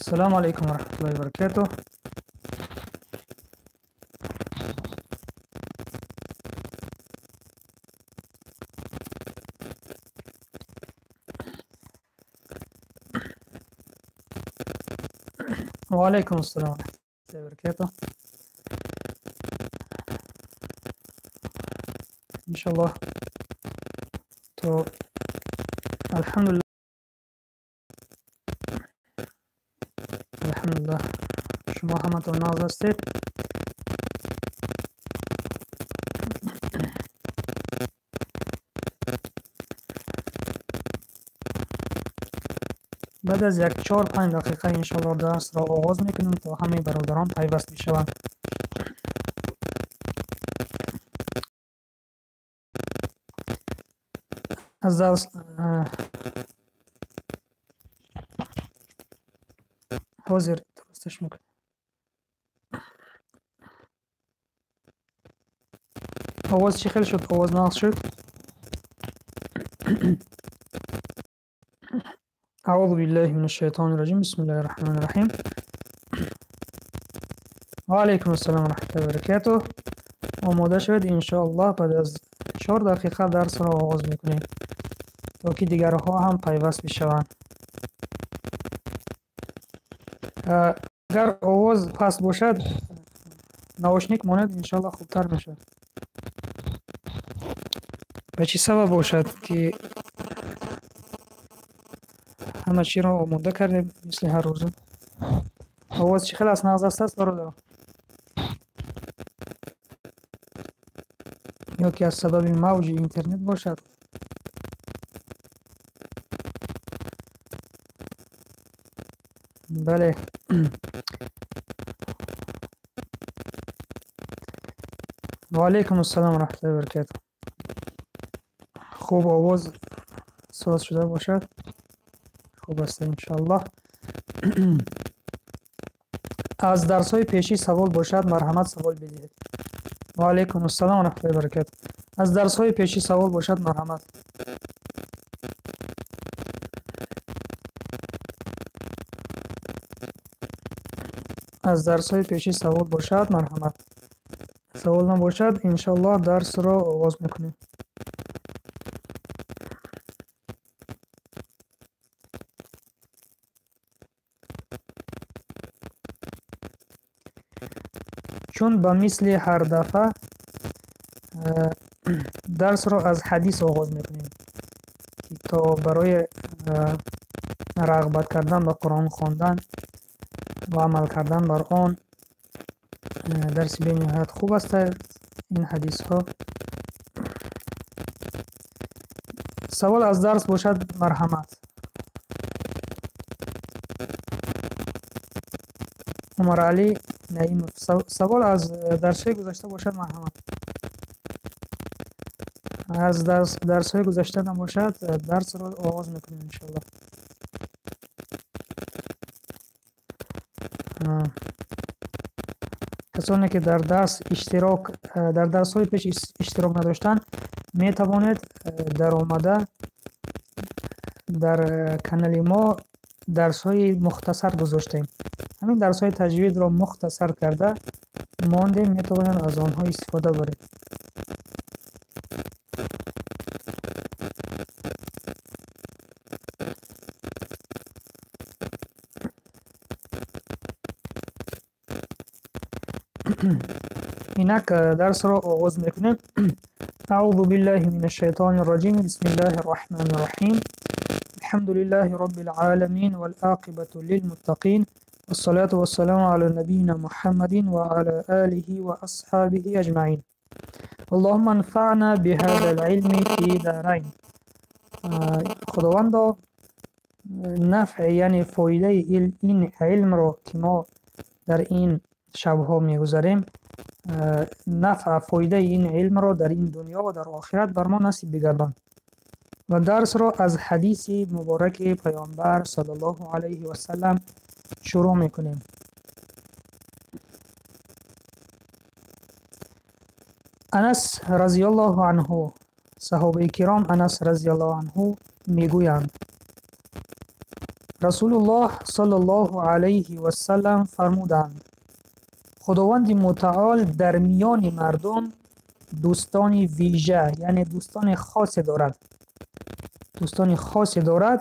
Ассалому алайкум ва раҳматуллоҳи ва баракатуҳ. Ва алайкум ассалом ва раҳматуллоҳи ва баракатуҳ. Иншаллоҳ то алҳамдулиллоҳ, алҳамдулиллоҳ, шумо ҳаматон нағз ҳастед. Баъд аз як 4-5 дақиқа иншаллоҳ дарсро оғоз мекунем, то ҳамаи бародарон пайваст бишаванд. Аз дарс ҳозир дурусташ мекунем. Овоз чӣ хел шуд? Овоз нағз шуд? أعوذ بالله من الشيطان الرجيم. بسم الله الرحمن الرحيم. وعلیکم السلام و رحمة الله و برکاته. آماده شوید انشاءالله بعد از 4 دقیقه درس را آغاز میکنیم تا که دیگرها هم پیوست بشوند. اگر آواز پس باشد نواشنیک ماند انشاءالله خوبتر میشد. به چی سبب باشد که همه چی را آماده کردیم مثل هر روز؟ آواز چی خیلی از نغز است برادر؟ یا که از سبب موج اینترنت باشد؟ بله. و علیکم السلام و رحمت الله و برکاته. خوب آواز ساز شده باشد خوب است انشاءالله. از درس های پیشی سوال باشد مرحمت سوال بدهید. و علیکم السلام و رحمت الله و برکاته. از درس های پیشی سوال باشد مرحمت. از درس های پیشی سوال باشد مرحمت. سوال نباشد انشاءالله درس را آغاز میکنیم. چون به مثل هر دفعه درس را از حدیث آغاز میکنیم که تا برای رغبت کردن به قرآن خواندن و عمل کردن بر آن درس بینهایت خوب است این حدیث ها. سوال از درس باشد مرحمت. عمر علی نعیم، سوال از درس های گذشته باشد مرحمت. از درس های گذشته نباشد درس را آغاز میکنیم انشالله. کسانی که در درس اشتراک در درس های پیش اشتراک نداشتند می توانید در آمده در کانال ما درس های مختصر گذاشتیم. همین درس های تجوید را مختصر کرده ماندیم، می توانید از آنها استفاده برید. اینک درس را آغاز میکنیم. اعوذ بالله من الشیطان الرجیم. بسم الله الرحمن الرحیم. الحمد لله رب العالمین والعاقبة للمتقین والصلاة والسلام على نبینا محمد وعلى آله وأصحابه اجمعین. اللهم انفعنا بهذا العلم في دارین. خداوندا نفع یعنی فایده این علم را که ما در این شبها میگذاریم، نفع فایده این علم را در این دنیا و در آخرت بر ما نصیب بگردان. و درس را از حدیث مبارک پیامبر صلی الله علیه و سلم شروع میکنیم. انس رضی الله عنه، صحابه کرام انس رضی الله عنه میگویند Расулуллоҳ саллаллоҳу алайҳи вассалам фармуданд: Худованди мутаол дар миёни мардум дӯстони вижа, яъне дӯстони хосе дорад. Дӯстони хосе дорад.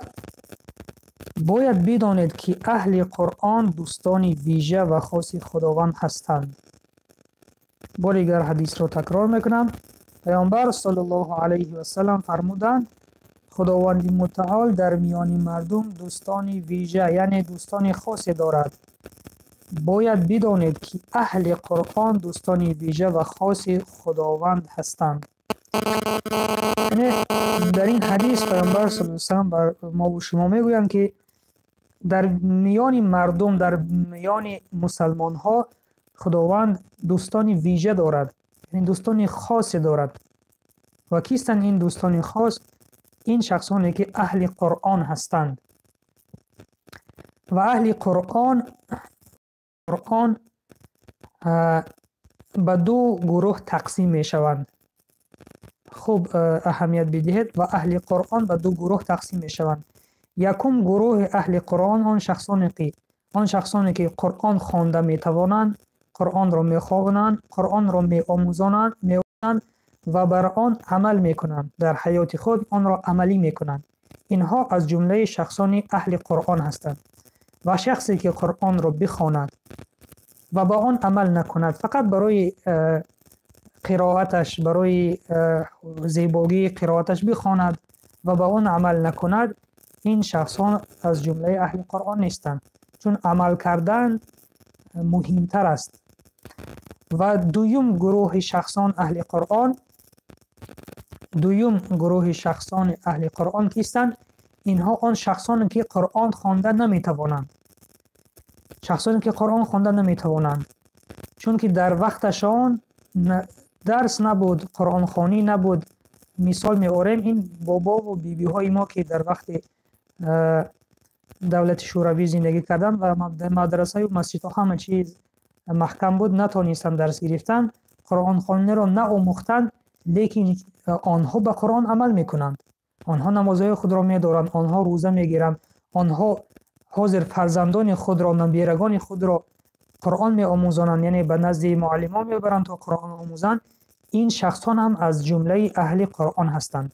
Бояд бидонед, ки аҳли Қуръон дӯстони вижа ва хоси Худованд ҳастанд. Бори дигар ҳадисро такрор мекунам. Паёмбар саллаллоҳу алайҳи вассалам фармуданд: Худованди мутаол дар миёни мардум дӯстони вижа, яъне дӯстони хосе дорад. Бояд бидонед, ки аҳли Қуръон дӯстони вижа ва хоси Худованд ҳастанд. Яъне дар ин ҳадис Паёмбар саллаллоҳу алайҳи вассалам бар мо ва шумо мегӯянд, ки дар миёни мардум, дар миёни мусалмонҳо Худованд дӯстони вижа дорад, яъне дӯстони хосе дорад. Ва кистанд ин дӯстони хос? Ин шахсоне ки аҳли Қуръон ҳастанд. Ва аҳли Қуръон ба ду гурӯҳ тақсим мешаванд. Хуб, аҳамият бидиҳед. Ва аҳли Қуръон ба ду гурӯҳ тақсим мешаванд. Якум гурӯҳи аҳли Қуръон он шахсоне ки Қуръон хонда метавонанд, Қуръонро мехонанд, Қуръонро меомӯзанд ва бар он амал мекунанд, дар ҳаёти худ онро амалӣ мекунанд. Инҳо аз ҷумлаи шахсони аҳли Қуръон ҳастанд. Ва шахсе ки Қуръонро бихонад ва ба он амал накунад, фақат барои қироаташ, барои зебогии қироаташ бихонад ва ба он амал накунад, ин шахсон аз ҷумлаи аҳли Қуръон нестанд, чун амал кардан муҳимтар аст. Ва дуюм гурӯҳи шахсон аҳли Қуръон, дуюм гурӯҳи шахсони аҳли Қуръон кистанд? Инҳо он шахсоне ки Қуръон хонда наметавонанд. Шахсоне ки Қуръон хонда наметавонанд, чунки дар вақташон дарс набуд, қуръонхонӣ набуд. Мисол меорем, ин бобову бибиҳои мо ки дар вақти давлати Шӯравӣ зиндагӣ карданд ва мадрасаю масҷидҳо ҳама чиз маҳкам буд, натонистанд дарс гирифтан, қуръонхониро наомӯхтанд, лекин онҳо ба Қуръон амал мекунанд. Онҳо намозҳои худро медоранд, онҳо рӯза мегиранд, онҳо ҳозир фарзандони худро, набирагони худро Қуръон меомӯзонанд, яъне ба назди муаллимон мебаранд то Қуръон омӯзанд. Ин шахсон ҳам аз ҷумлаи аҳли Қуръон ҳастанд,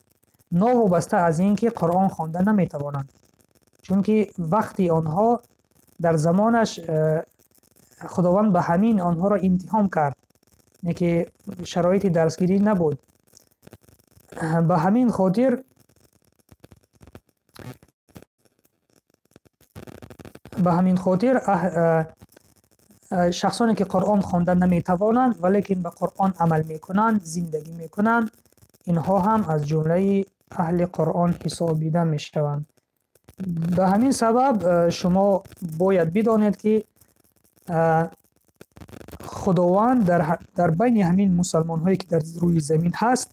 новобаста аз ин ки Қуръон хонда наметавонанд, чунки вақти онҳо дар замонаш Худованд ба ҳамин онҳоро имтиҳон кард, не ки шароити дарсгирӣ набуд. Ба ҳамин хотир шахсоне ки Қуръон хонда наметавонанд, валекин ба Қуръон амал мекунанд, зиндагӣ мекунанд, инҳо ҳам аз ҷумлаи аҳли Қуръон ҳисобида мешаванд. Ба ҳамин сабаб шумо бояд бидонед, ки Худованд дар байни ҳамин мусалмонҳое ки дар рӯи замин ҳаст,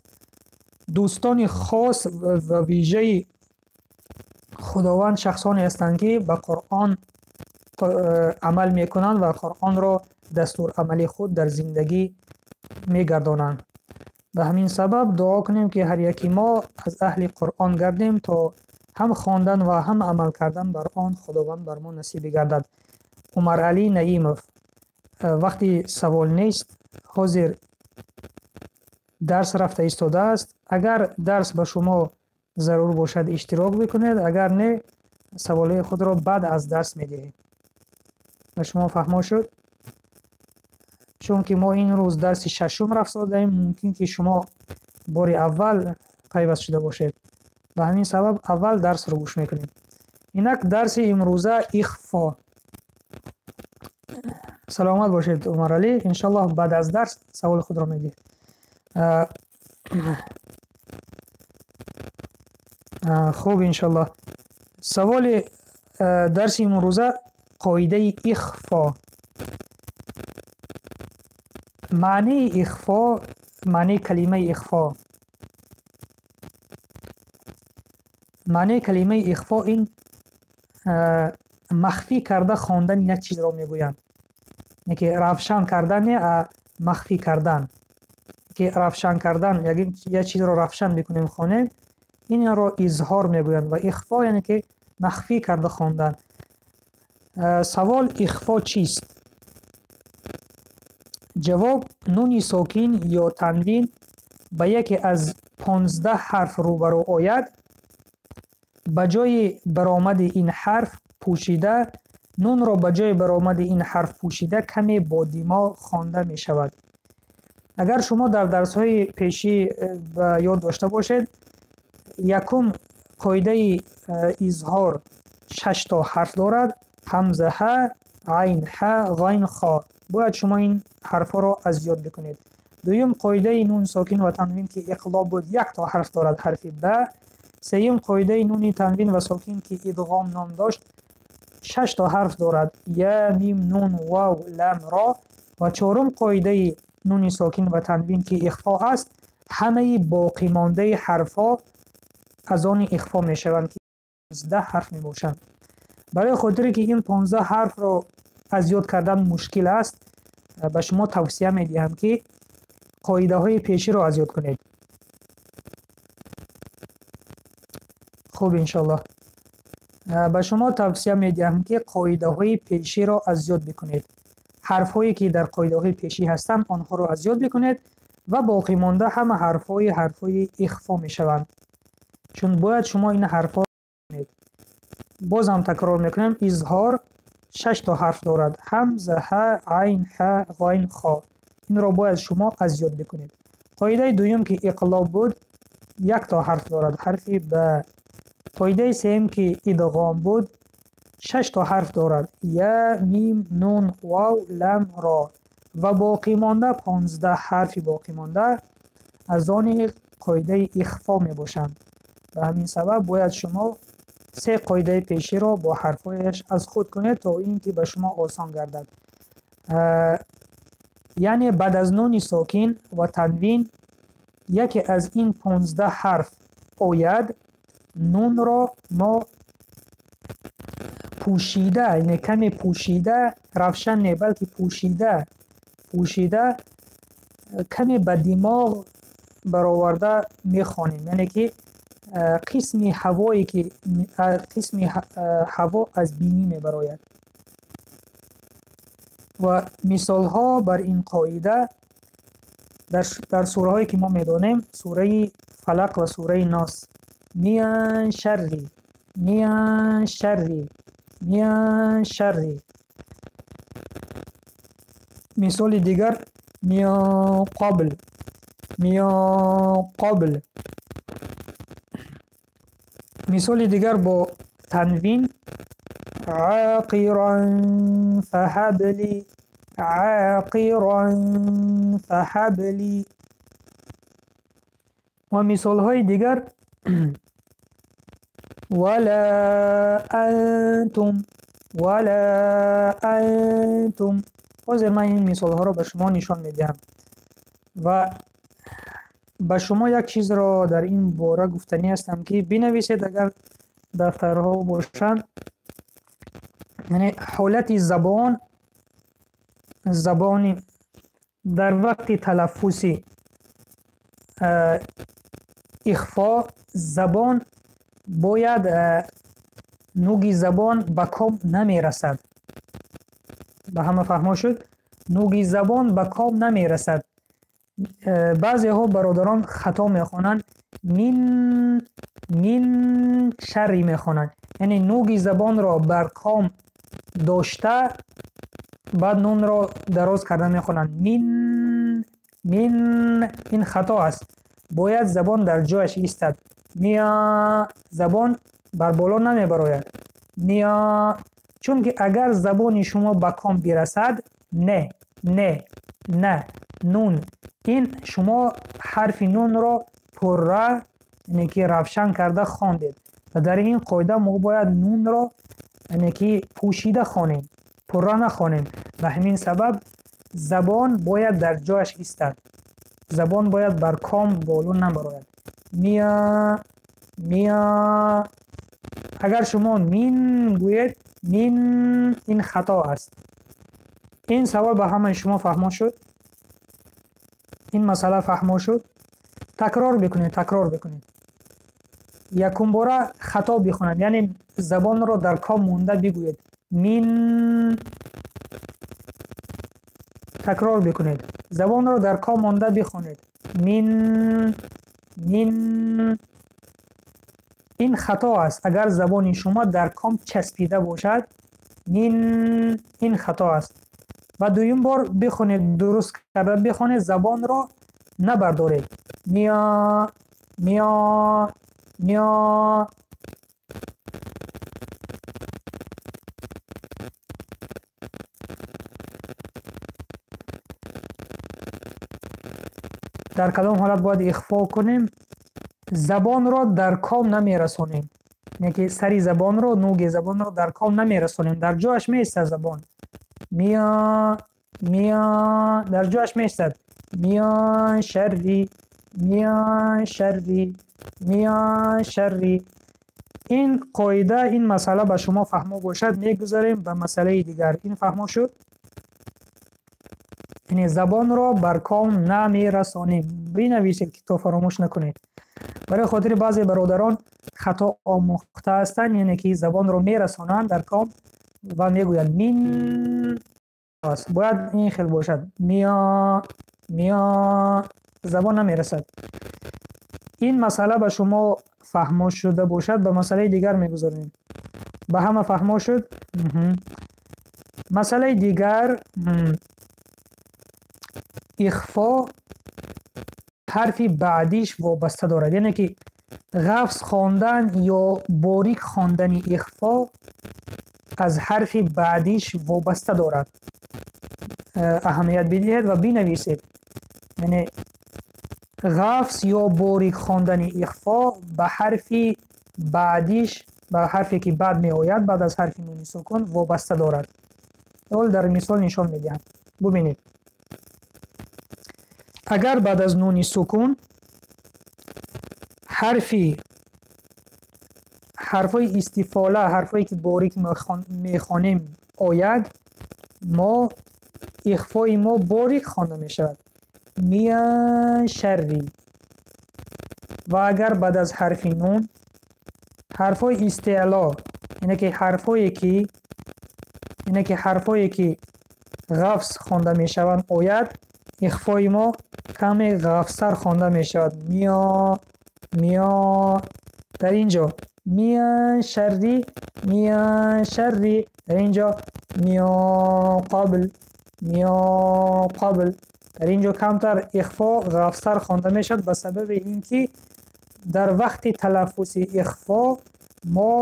дӯстони хос ва вижаи Худованд шахсоне ҳастанд, ки ба Қуръон амал мекунанд ва Қуръонро дастурамали худ дар зиндагӣ мегардонанд. Ба ҳамин сабаб дуо кунем, ки ҳар яки мо аз аҳли Қуръон гардем, то ҳам хондан ва ҳам амал кардан бар он Худованд бар мо насиб бигардад. Умаралӣ Наимов, вақти савол нест, ҳозир дарс рафта истодааст. Агар дарс ба шумо зарур бошад, иштирок бикунед, агар не, саволҳои худро баъд аз дарс медиҳед. Ба шумо фаҳмо шуд? Чунки мо ин рӯз дарси шашум рафтодаем, мумкин ки шумо бори аввал пайваст шуда бошед. Ба ҳамин сабаб аввал дарсро гӯш мекунем. Инак дарси имрӯза ихфо. Саломат бошед, Умаралӣ. Иншаллоҳ баъд аз дарс саволи худро медиҳед. Хуб, иншаллоҳ. Саволи дарси имрӯза қоидаи ихфо. Маънии ихфо, маънии калимаи ихфо. Маънии калимаи ихфо ин махфӣ карда хондани як чизро мегӯянд. Не ки равшан кардан, не, а махфӣ кардан. Ки равшан кардан, як чизро равшан мекунем, хонем, инро изҳор мегӯянд ва ихфо яъне ки махфӣ карда хондан. Савол: ихфо чист? Ҷавоб: нуни сокин ё танвин ба яке аз 15 ҳарф рӯбарӯ ояд, ба ҷои баромади ин ҳарф пӯшида, нунро ба ҷои баромади ин ҳарф пӯшида, каме бо димоғ хонда мешавад. Агар шумо дар дарсҳои пешӣ ба ёд дошта бошед, якум қоидаи изҳор шашто ҳарф дорад: ҳамза, ҳа, айн, ҳа, ғайн, хо. Бояд шумо ин ҳарфҳоро аз ёд бикунед. Дуюм қоидаи нун сокин ва танвин, ки иқлоб буд, якто ҳарф дорад, ҳарфи ба. Сеюм қоидаи нуни танвин ва сокин, ки идғом ном дошт, шашто ҳарф дорад: я, мим, нун, вав, лам, ро. Ва чорум қоидаи нуни сокин ва танвин, ки ихфо аст, ҳамаи боқимондаи ҳарфҳо аз они ихфо мешаванд, ки 15 ҳарф мебошанд. Барои хотире ки ин 15 ҳарфро аз ёд кардан мушкил аст, ба шумо тавсия медиҳам, ки қоидаҳои пеширо аз ёд кунед. Хуб, иншоаллоҳ. Ба шумо тавсия медиҳам, ки қоидаҳои пеширо аз ёд бикунед. Ҳарфҳое ки дар қоидаҳои пешӣ ҳастанд, онҳоро аз ёд бикунед ва боқимонда ҳама ҳарфҳои ҳарфҳои ихфо мешаванд. Чун бояд шумо ин ҳарфҳо кунед. Бозам такрор мекунем, изҳор шашто ҳарф дорад: ҳамза, ҳа, айн, ҳа, ғайн, хо. Инро бояд шумо аз ёд бикунед. Қоидаи дуюм, ки иқлоб буд, якто ҳарф дорад, ҳарфи ба. Қоидаи сеюм, ки идғом буд, шашто ҳарф дорад: я, мим, нун, вав, лам, ро. Ва боқимонда 15 ҳарфи боқимонда аз они қоидаи ихфо мебошанд. Ба ҳамин сабаб бояд шумо се қоидаи пеширо бо ҳарфҳояш аз худ кунед, то ин ки ба шумо осон гардад. Яъне баъд аз нуни сокин ва танвин яке аз ин 15 ҳарф ояд, нунро мо пӯшида, яъне каме пӯшида, равшан не, балки пӯшида, пӯшида, каме ба димоғ бароварда мехонем, яъне ки қисми ҳавое ки қисми ҳаво аз бинӣ мебарояд. Ва мисолҳо бар ин қоида дар сураҳое ки мо медонем, сураи Фалақ ва сураи Нос: мин шарри, мин шарри, мин шарри. Мисоли дигар: мин қабл, мин қабл. Мисоли дигар бо танвин: ақиран фаҳабли, ақиран фаҳабли. Ва мисолҳои дигар: вала антум, вала антум. Ҳозир ман ин мисолҳоро ба шумо нишон медиҳам ва ба шумо як чизро дар ин бора гуфтанӣ ҳастам, ки бинависед, агар дафтарҳо бошанд. Яъне ҳолати забон, забони дар вақти талаффузи ихфо забон бояд нуги забон ба ком намерасад. Ба ҳама фаҳмо шуд? Нуги забон ба ком намерасад. Баъзеҳо бародарон хато мехонанд, мин, мин шарри мехонанд, яъне нуги забонро бар ком дошта, баъд нунро дароз карда мехонанд: мин, мин. Ин хато аст. Бояд забон дар ҷояш истад. Миа, забон бар боло намебарояд, миа. Чунки агар забони шумо ба ком бирасад, не, не, на, нун, ин шумо ҳарфи нунро пурра, яъне ки равшан карда хондед. Ва дар ин қоида мо бояд нунро, яъне ки пӯшида хонем, пурра нахонем. Ба ҳамин сабаб забон бояд дар ҷояш истад, забон бояд бар ком боло набарояд. Миа, миа. Агар шумо мин гӯед, мин, ин хато аст. Ин савол ба ҳамаи шумо фаҳмо шуд? Ин масъала фаҳмо шуд? Такрор бикунед, такрор бикунед. Якумбора хато бихонед, яъне забонро дар ком монда бигӯед. Мин. Такрор бикунед. Забонро дар ком монда бихонед. Мин, мин. Ин хато аст. Агар забони шумо дар ком часпида бошад, мин, ин хато аст. Ва дуюм бор бихонед, дуруст карда бихонед, забонро набардоред. Миа, миа, миа. Дар кадом ҳолат бояд ихфо кунем? Забонро дар ком намерасонем. Яъне ки сари забонро, нуги забонро дар ком намерасонем. Дар ҷояш меистад забон. Миа, миа, дар ҷояш меистад. Миа шарри, миа шарри, миа шарри. Ин қоида, ин масъала ба шумо фаҳмо бошад, мегузарем ба масъалаи дигар. Ин фаҳмо шуд? Яъне забонро бар ком намерасонем. Бинависед, ки то фаромӯш накунед. Барои хотири баъзе бародарон хато омӯхта ҳастанд, яъне ки забонро мерасонанд дар ком ва мегӯянд мин. Бояд ин хел бошад. Миа, миа, забон намерасад. Ин масъала ба шумо фаҳмо шуда бошад, ба масъалаи дигар мегузарем. Ба ҳама фаҳмо шуд? Масъалаи дигар, ихфо ҳарфи баъдиш вобаста дорад. Яъне ки ғафз хондан ё борик хондани ихфо аз ҳарфи баъдиш вобаста дорад. Аҳамият бидиҳед ва бинависед. Яъне ғафз ё борик хондани ихфо ба ҳарфи баъдиш, ба ҳарфе ки баъд меояд, баъд аз ҳарфи нуни сукун вобаста дорад. Ҳол дар мисол нишон медиҳам. Бубинед. Агар баъд аз нуни сукун ҳарфҳои истифола, ҳарфҳое ки борик мехонем ояд, мо ихфои мо борик хонда мешавад. Миа шарри. Ва агар баъд аз ҳарфи нун ҳарфҳои истеъло, яъне ки ҳарфҳое ки ғафз хонда мешаванд ояд, ихфои мо каме ғафзтар хонда мешавад. Миа, миа. Дар ин ҷо миа шарри, миа шарри. Дар ин ҷо миа қабл, миа қабл. Дар ин ҷо камтар ихфо ғафзтар хонда мешавад ба сабаби ин ки дар вақти талаффузи ихфо мо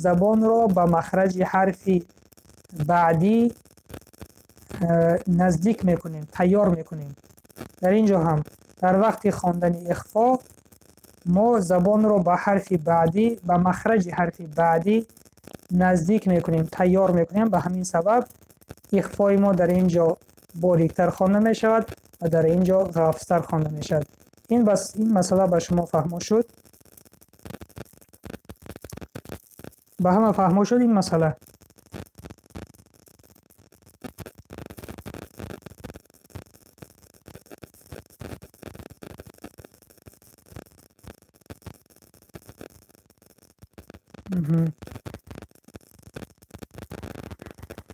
забонро ба махраҷи ҳарфи баъдӣ наздик мекунем, тайёр мекунем. Дар ин ҷо ҳам дар вақти хондани ихфо мо забонро ба ҳарфи баъдӣ, ба махраҷи ҳарфи баъдӣ наздик мекунем, тайёр мекунем. Ба ҳамин сабаб ихфои мо дар ин ҷо бориктар хонда мешавад ва дар ин ҷо ғафзтар хонда мешавад. Ин масъала ба шумо фаҳмо шуд? Ба ҳама фаҳмо шуд ин масъала?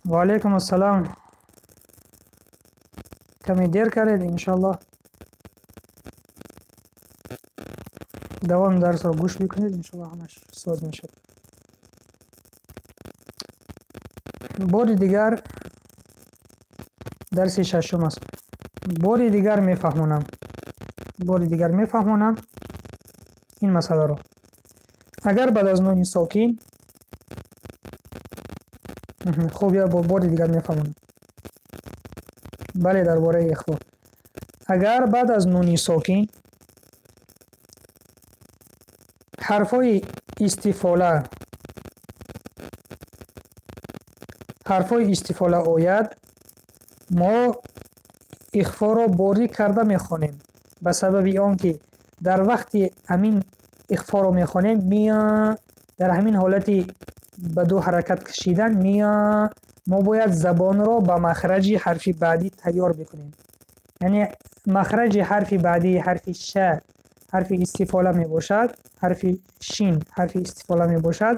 Ва алайкум ассалом. Каме дер кардед, иншоаллоҳ давоми дарсро гӯш мекунед, иншоаллоҳ ҳамаш соз мешавад. Бори дигар дарси шашум аст. Бори дигар мефаҳмонам. Бори дигар мефаҳмонам ин масъаларо. Агар баъд аз нуни сокин, хуб, я бори дигар мефаҳмонам. Бале, дар бораи ихфо. Агар баъд аз нуни сокин ҳарфҳои истифола ояд, мо ихфоро борик карда мехонем. Ба сабаби он ки дар вақти ҳамин ихфоро мехонем, миа, дар ҳамин ҳолати ба ду ҳаракат кашидан миа, мо бояд забонро ба махраҷи ҳарфи баъдӣ тайёр бикунем. Яъне махраҷи ҳарфи баъдӣ ҳарфи ша, ҳарфи истифола мебошад, ҳарфи шин, ҳарфи истифола мебошад.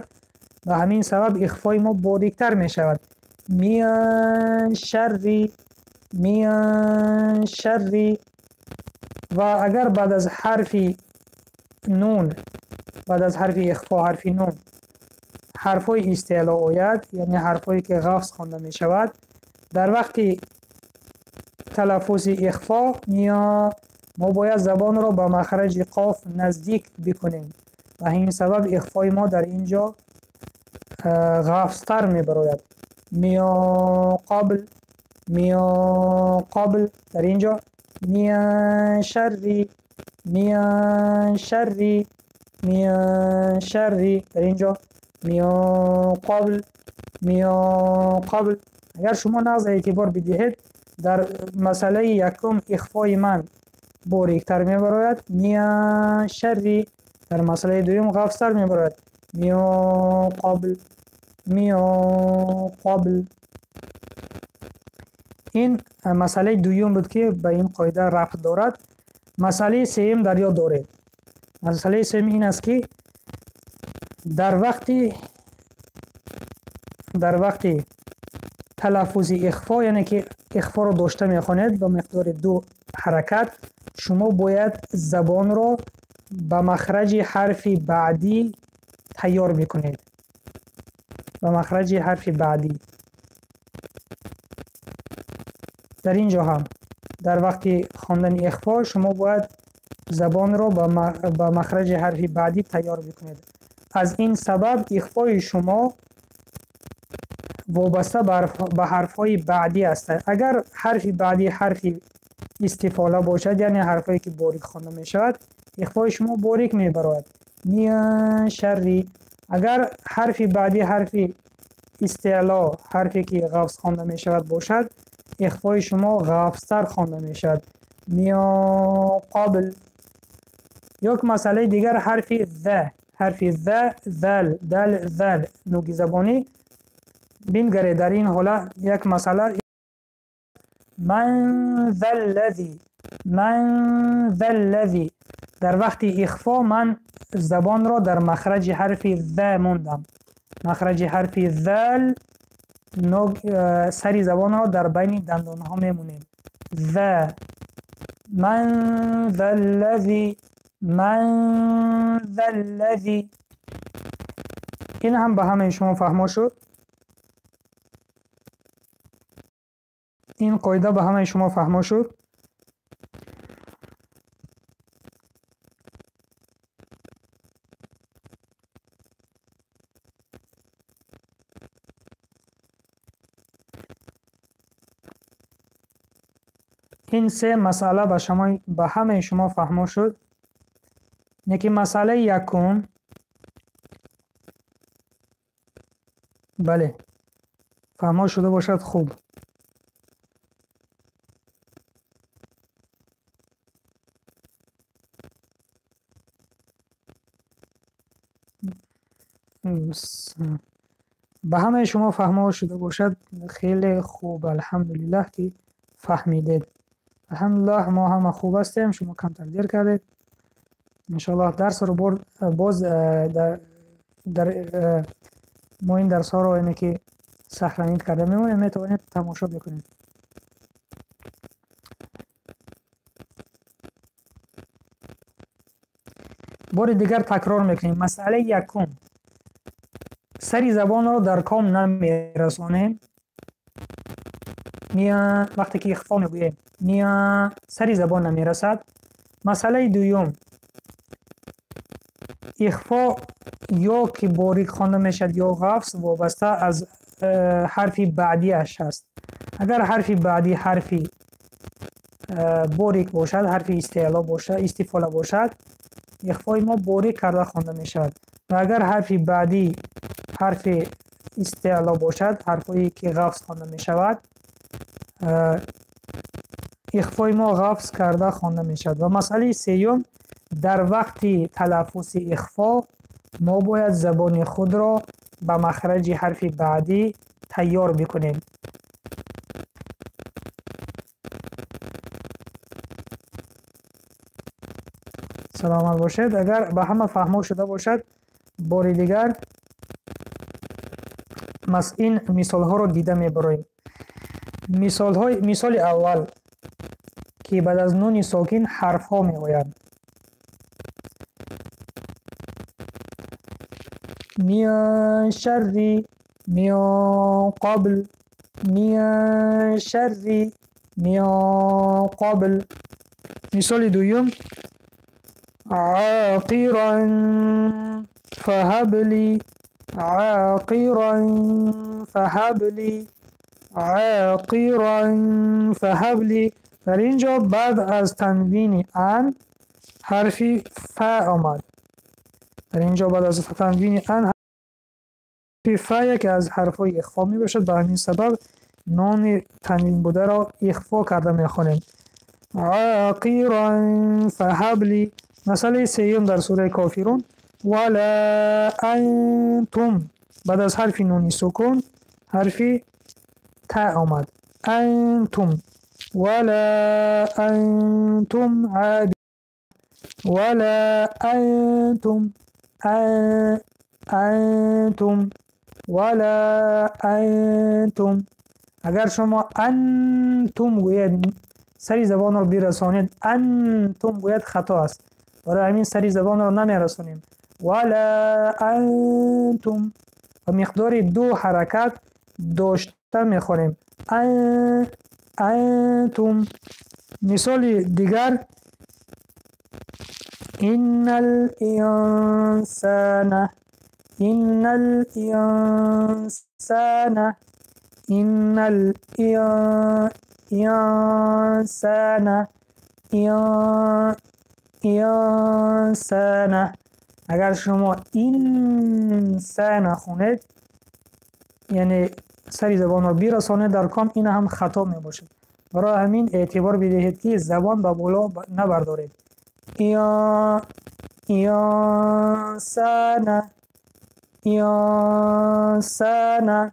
Ба ҳамин сабаб ихфои мо бориктар мешавад. Мин шарри, мин шарри. Ва агар баъд аз ҳарфи нун, баъд аз ҳарфи ихфо ҳарфи нун ҳарфҳои истеъло ояд, яъне ҳарфҳое ки ғафз хонда мешавад, дар вақти талаффузи ихфо мо бояд забонро ба махраҷи қоф наздик бикунем. Ба ҳамин сабаб ихфои мо дар ин ҷо ғафзтар мебарояд. Мин қабл, мин қабл. Дар ин ҷо мин шарри, мин шарри, мин шарри. Дар ин ҷо мин қабл, мин қабл. Агар шумо нағз эътибор бидиҳед, дар масъалаи якум ихфои ман бориктар мебарояд, мин шарри. Дар масъалаи дуюм ғафзтар мебарояд, мин қабл, мин қабл. Ин масъалаи дуюм буд, ки ба ин қоида рабт дорад. Масъалаи сеюм дар ёд доред. Масъалаи сеюм ин аст, ки дар вақти талаффузи ихфо, яъне ки ихфоро дошта мехонед ба миқдори ду ҳаракат, шумо бояд забонро ба махраҷи ҳарфи баъдӣ тайёр мекунед. Ба махраҷи ҳарфи баъдӣ. Дар ин ҷо ҳам дар вақти хондани ихфо шумо бояд забонро ба махраҷи ҳарфи баъдӣ тайёр бикунед. Аз ин сабаб ихфои шумо вобаста ба ҳарфҳои баъдӣ аст. Агар ҳарфи баъдӣ ҳарфи истифола бошад, яъне ҳарфҳое ки борик хонда мешавад, ихфои шумо борик мебарояд. Мин шарри. Агар ҳарфи баъдӣ ҳарфи истеъло, ҳарфе ки ғафз хонда мешавад бошад, ихфои шумо ғафзтар хонда мешавад. Мин қабл. Як масъалаи дигар ҳарфи з, ҳарфи з, зал, дал, зал, нуги забонӣ. Бингаред, дар ин ҳолат як масъала ман заллази, ман заллази. Дар вақти ихфо ман забонро дар махраҷи ҳарфи з мондам. Махраҷи ҳарфи зал, сари забонро дар байни дандонҳо мемонем. З. Ман заллази, ман заллази. Ин ҳам ба ҳамаи шумо фаҳмо шуд. Ин қоида ба ҳамаи шумо фаҳмо шуд. Ин се масъала ба ҳамаи шумо фаҳмо шуд. Лекин масъалаи якум, бале, фаҳмо шуда бошад хуб. Ба ҳамаи шумо фаҳмо шуда бошад хеле хуб. Алҳамдулиллаҳ, ки фаҳмидед. Алҳамдулиллаҳ, мо ҳама хуб ҳастем. Шумо камтар дер кардед. Иншоаллоҳ дарсро боз дар мо ин дарсҳоро яъне ки сохранить карда мемонем, метавонед тамошо бикунед. Бори дигар такрор мекунем. Масъалаи якум: сари забонро дар ком намерасонем. Вақте ки ихфо мегӯем, сари забон намерасад. Масъалаи дуюм: ихфо ё ки борик хонда мешавад, ё ғафз, вобаста аз ҳарфи баъдиаш аст. Агар ҳарфи баъдӣ ҳарфи борик бошад, ҳарфи истеъло бошад, истифола бошад, ихфои мо борик карда хонда мешавад. Ва агар ҳарфи баъдӣ ҳарфи истеъло бошад, ҳарфҳое ки ғафз хонда мешавад, ихфои мо ғафз карда хонда мешавад. Ва масъалаи сеюм: дар вақти талаффузи ихфо мо бояд забони худро ба махраҷи ҳарфи баъдӣ тайёр бикунем. Саломат бошед. Агар ба ҳама фаҳмо шуда бошад, бори дигар Ин мисолҳоро дида мебароем. Мисоли аввал, ки баъд аз нуни сокин ҳарфҳо меоянд. Мин шарри, мин қабл, мин шарри, мин қабл. Мисоли дуюм: ақиран фаҳабли, ақиран фаҳабли, ақиран фаҳабли. Дар ин ҷо баъд аз танвини ан ҳарфи фа омад. Дар ин ҷо баъд аз танвини ан ҳарфи фа яке аз ҳарфҳои ихфо мебошад. Ба ҳамин сабаб нони танвин бударо ихфо карда мехонем. Ақиран фаҳабли. Масъалаи сеюм дар сураи Кофирун: вала антум. Баъд аз ҳарфи нуни сукун ҳарфи та омад. Антум. Вала антум аб, вала антум, антум, вала антум. Агар шумо антум гӯед, сари забонро бирасонед, антум гӯяд, хато аст. Барои ҳамин сари забонро намерасонем. Вала антум ба миқдори ду ҳаракат дошта мехонем. Антум. Мисоли дигар: иннал инсана, иннал инсана, иннал инсана, инсана. Агар шумо инсана хонед, яъне сари забонро бирасонед дар ком, ин ҳам хато мебошад. Барои ҳамин эътибор бидиҳед, ки забон ба боло набардоред. Инсана, инсана,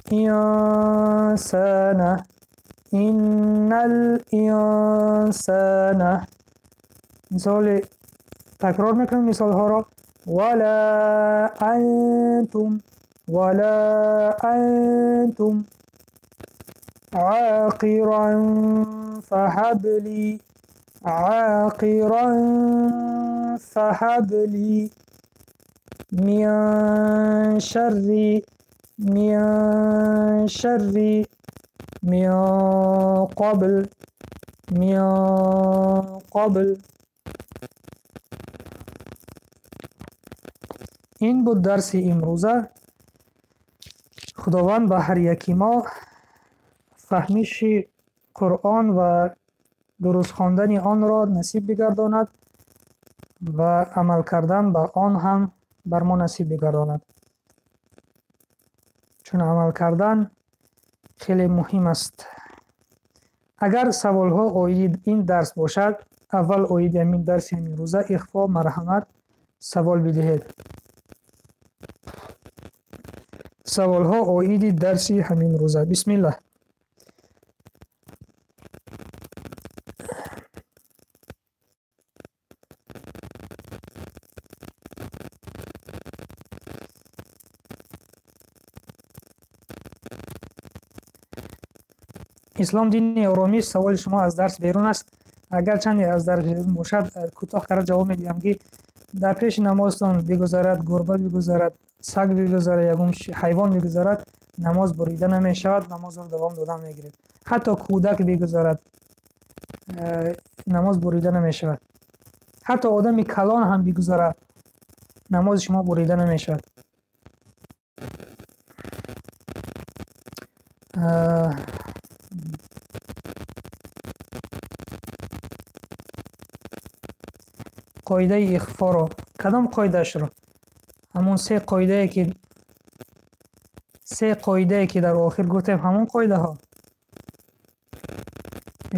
инсана, иннал инсана. Мисоли такрор мекунем мисолҳоро. Вала антум, вала антум, ақиран фаҳабли, ақиран фаҳабли, мин шарри, мин шарри, мин қабл, мин қабл. Ин буд дарси имрӯза. Худованд ба ҳар яки мо фаҳмиши Қуръон ва дуруст хондани онро насиб бигардонад ва амал кардан ба он ҳам бар мо насиб бигардонад. Чун амал кардан хеле муҳим аст. Агар саволҳо оиди ин дарс бошад, аввал оиди ҳамин дарси ҳаминрӯза ихфо, марҳамат, савол бидиҳед. Саволҳо оиди дарси ҳаминрӯза. Бисмиллаҳ. Ислом дини оромиш. Саволи шумо аз дарс берун аст. Агар чанде аз дарс берун бошад, кӯтоҳ карда ҷавоб медиҳам, ки дар пеши намозтон бигузарад, гурба бигузарад, саг бигузарад, ягон ҳайвон бигузарад, намоз бурида намешавад, намозро давом додан мегиред. Ҳатто кӯдак бигузарад, намоз бурида намешавад. Ҳатто одами калон ҳам бигузарад, намози шумо бурида намешавад. Қоидаи ихфоро, кадом қоидаашро? Ҳамон се қоидае ки дар охир гуфтем, ҳамон қоидаҳо,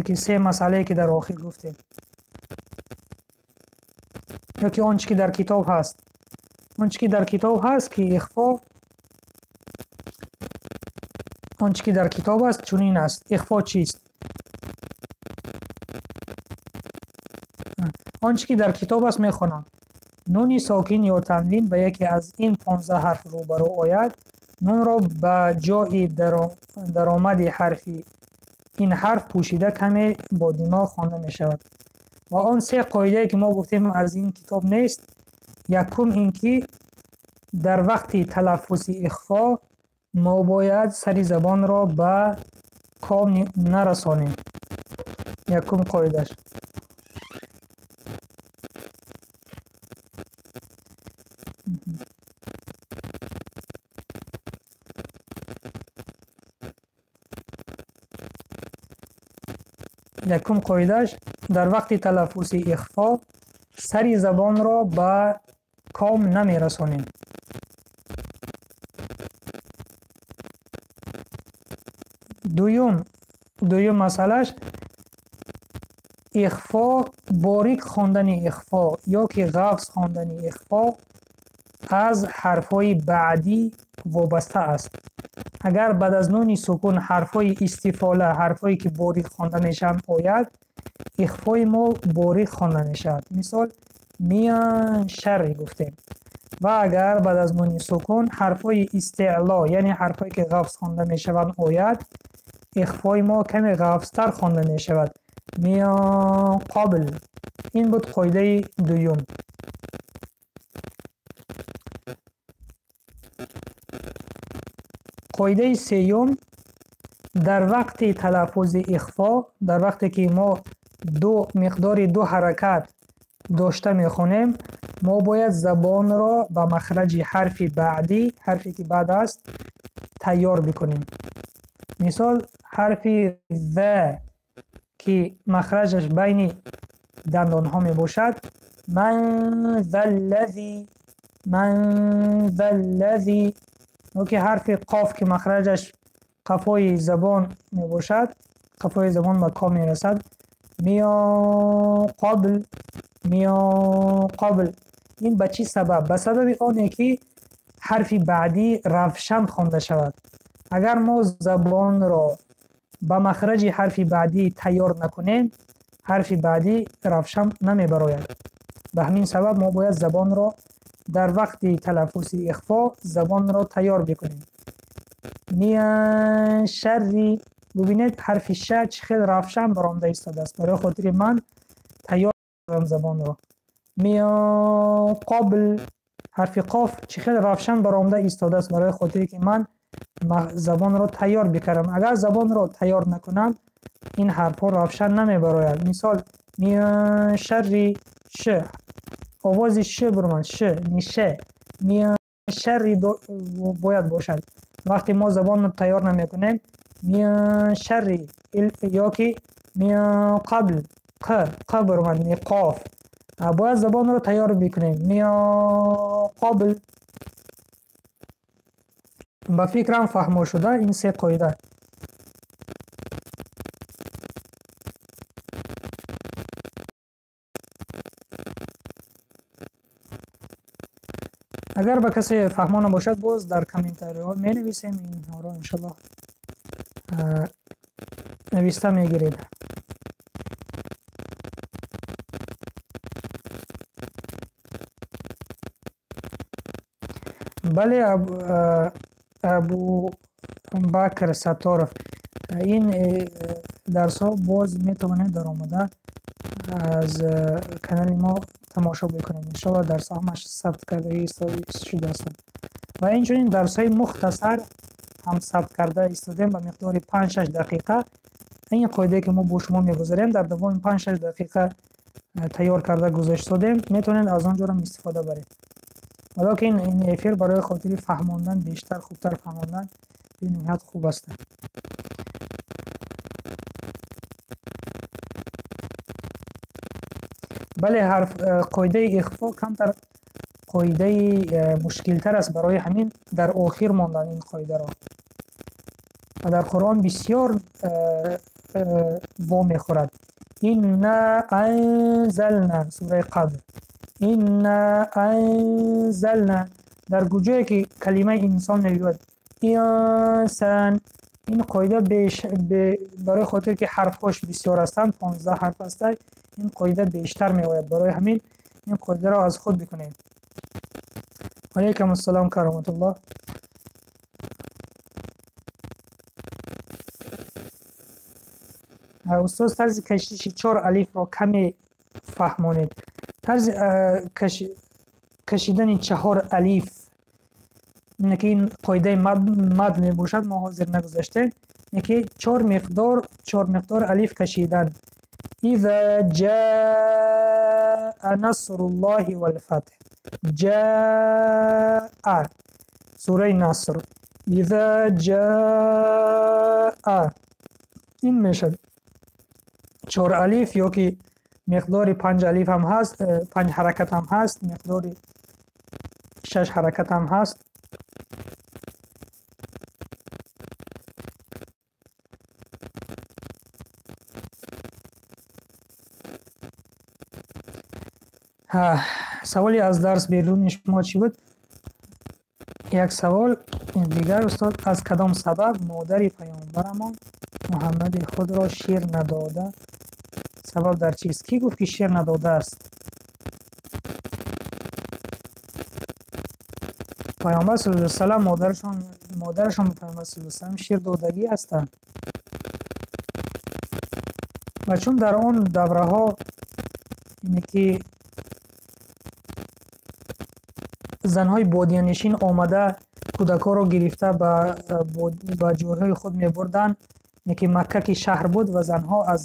ёки се масъалае ки дар охир гуфтем, ёки он чӣ ки дар китоб ҳаст? Он чӣ ки дар китоб ҳаст, ки ихфо, он чӣ ки дар китоб аст, чунин аст: ихфо чист? Он чӣ ки дар китоб аст, мехонам: нуни сокин ё танвин ба яке аз ин 15 ҳарф рӯбарӯ ояд. Нунро ба ҷои даромади ҳарфи ин ҳарф пӯшида каме бо димоғ хонда мешавад. Ва он се қоидае ки мо гуфтем аз ин китоб нест. Якум ин ки дар вақти талаффузи ихфо мо бояд сари забонро ба ком нарасонем. Якум қоидаш. Якум қоидаш дар вақти талаффузи ихфо сари забонро ба ком намерасонем. Дуюм масъалаш ихфо, борик хондани ихфо ё ки ғафз хондани ихфо аз ҳарфҳои баъдӣ вобаста аст. Агар баъд аз нуни сукун ҳарфҳои истифола, ҳарфҳое ки борик хонда мешаванд ояд, ихфои мо борик хонда мешавад. Мисол, мин шарри гуфтем. Ва агар баъд аз нуни сукун ҳарфҳои истеъло, яъне ҳарфҳое ки ғафз хонда мешаванд ояд, ихфои мо каме ғафзтар хонда мешавад. Мин қабл. Ин буд қоидаи дуюм. Қоидаи сеюм, дар вақти талаффузи ихфо, дар вақте ки мо ду миқдори ду ҳаракат дошта мехонем, мо бояд забонро ба махраҷи ҳарфи баъдӣ, ҳарфе ки баъд аст, тайёр бикунем. Мисол, ҳарфи в ки махраҷаш байни дандонҳо мебошад, ман заллази, ман заллази, ё ки ҳарфи қоф ки махраҷаш қафои забон мебошад, қафои забон ба ком мерасад, миён қабл, миён қабл. Ин ба чӣ сабаб? Ба сабаби оне ки ҳарфи баъдӣ равшан хонда шавад. Агар мо забонро ба махраҷи ҳарфи баъдӣ тайёр накунем, ҳарфи баъдӣ равшан намебарояд. Ба ҳамин сабаб мо бояд забонро дар вақти талаффузи ихфо забонро тайёр бикунем. Мин шарри, бубинед ҳарфи ша чӣ хел равшан баромада истодааст. Барои хотири ман тайёр кардам забонро. Мин қабл, ҳарфи қоф чӣ хел равшан баромада истодааст барои хотире ки ман забонро тайёр бикардам. Агар забонро тайёр накунам, ин ҳарфҳо равшан намебарояд. Мисол, мин шарри ш, овози ш бурманд, ш, нише, мин шарри бояд бошад. Вақте мо забонро тайёр намекунем, мин шарри ё ки мин қабл, қ, қ бурманд, ни қоф. Бояд забонро тайёр бикунем. Мин қабл. Ба фикрам фаҳмо шуда ин се қоида. Агар ба касе фаҳмо набошад, боз дар комментариҳо менависем, инҳоро иншаллоҳ нависта мегиред. Бале, Абу Бакр Сатторов, ин дарсҳо боз метавонед даромада аз канали мо тамошо бикунед. Иншаллоҳ дарсҳо ҳамаш сабт карда шудаастанд. Ва инчунин дарсҳои мухтасар ҳам сабт карда истодем ба миқдори 5-6 дақиқа. Ин қоидае ки мо бо шумо мегузарем, дар давоми 5-6 дақиқа тайёр карда гузоштодем, метавонед аз он ҷорам истифода баред. Валокин ин эфир барои хотири фаҳмондан, бештар хубтар фаҳмондан бениҳоят хуб аст. Бале, ҳарф қоидаи ихфо камтар қоидаи мушкилтар аст, барои ҳамин дар охир мондан ин қоидаро. Ва дар Қуръон бисёр во мехӯрад. Инна анзална, сураи Қадр. Инна анзална, дар куҷое ки калимаи инсон мебиёд, инсан, ин қоида барои хотир ки ҳарфҳош бисёр ҳастанд, 15 ҳарф ҳастанд, ин қоида бештар меояд. Барои ҳамин ин қоидаро аз худ бикунед. Алайкум ассалом кароматуллоҳ. Устод, тарзи кашиши 4 алифро каме фаҳмонед. Тарзи кашидани 4 алиф, ки ин қоидаи мад мебошад, мо ҳозир нагузаштем, ки 4 миқдор алиф кашидан. إذا جاء نصر الله والفتح. جاء سورة نصر. إذا جاء این میشد 4 алиф ё ки миқдори 5 алиф ҳам ҳаст, 5 ҳаракат ҳам ҳаст, миқдори 6 ҳаракат ҳам ҳаст. Саволи аз дарс беруни шумо чӣ буд? Як савол дигар, устод, аз кадом сабаб модари паёмбарамон Муҳаммади худро шир надода? Сабаб дар чист? Кӣ гуфт, ки шир надодааст? Паёмбар саллаллоҳу алайҳи васаллам модарашон паёмбар саллаллоҳу алайҳи васаллам шир додагӣ ҳастанд. Ва чун дар он давраҳо ине ки занҳои бодиянишин омада кӯдакҳоро гирифта ба ҷойҳои худ мебурданд, ки Макка ки шаҳр буд ва занҳо аз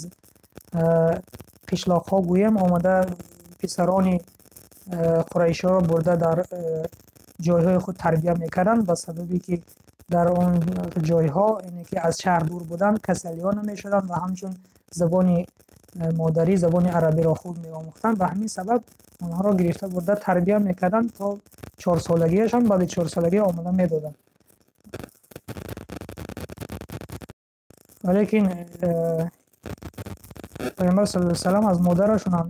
қишлоқҳо гӯем омада писарони қурайшиҳоро бурда дар ҷойҳои худ тарбия мекарданд, ба сабабе ки дар он ҷойҳо ине ки аз шаҳр дур буданд, касалиҳо намешуданд ва ҳамчун забони модарӣ, забони арабиро хуб меомӯхтанд. Ба ҳамин сабаб онҳоро гирифта бурда тарбия мекарданд то 4 солагиашон, баъди 4 солагӣ омода медоданд. Валекин паёмбар саллаллоҳу алайҳи васаллам аз модарашон ҳам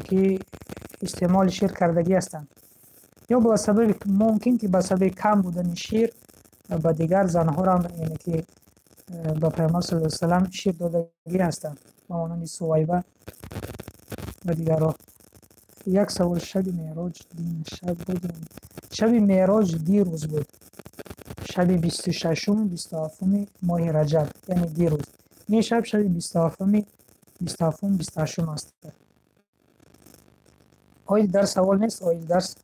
ки истеъмоли шир кардагӣ ҳастанд. Ё ба сабаби мумкин ки ба сабаби кам будани шир ба дигар занҳоро яъне ки ба паёмбар саллаллоҳу алайҳи васаллам шир додагӣ ҳастанд, ба монанди Сувайба ва дигарҳо. Як савол: шаби меъроҷ дин шаб буд? Шаби меъроҷ дирӯз буд, шаби 26-ум 27-уми моҳи Раҷаб, яъне дирӯз. Ин шаб шаби 27-уми 27-ум 28-ум аст. Оид дарс савол нест? Оид дарс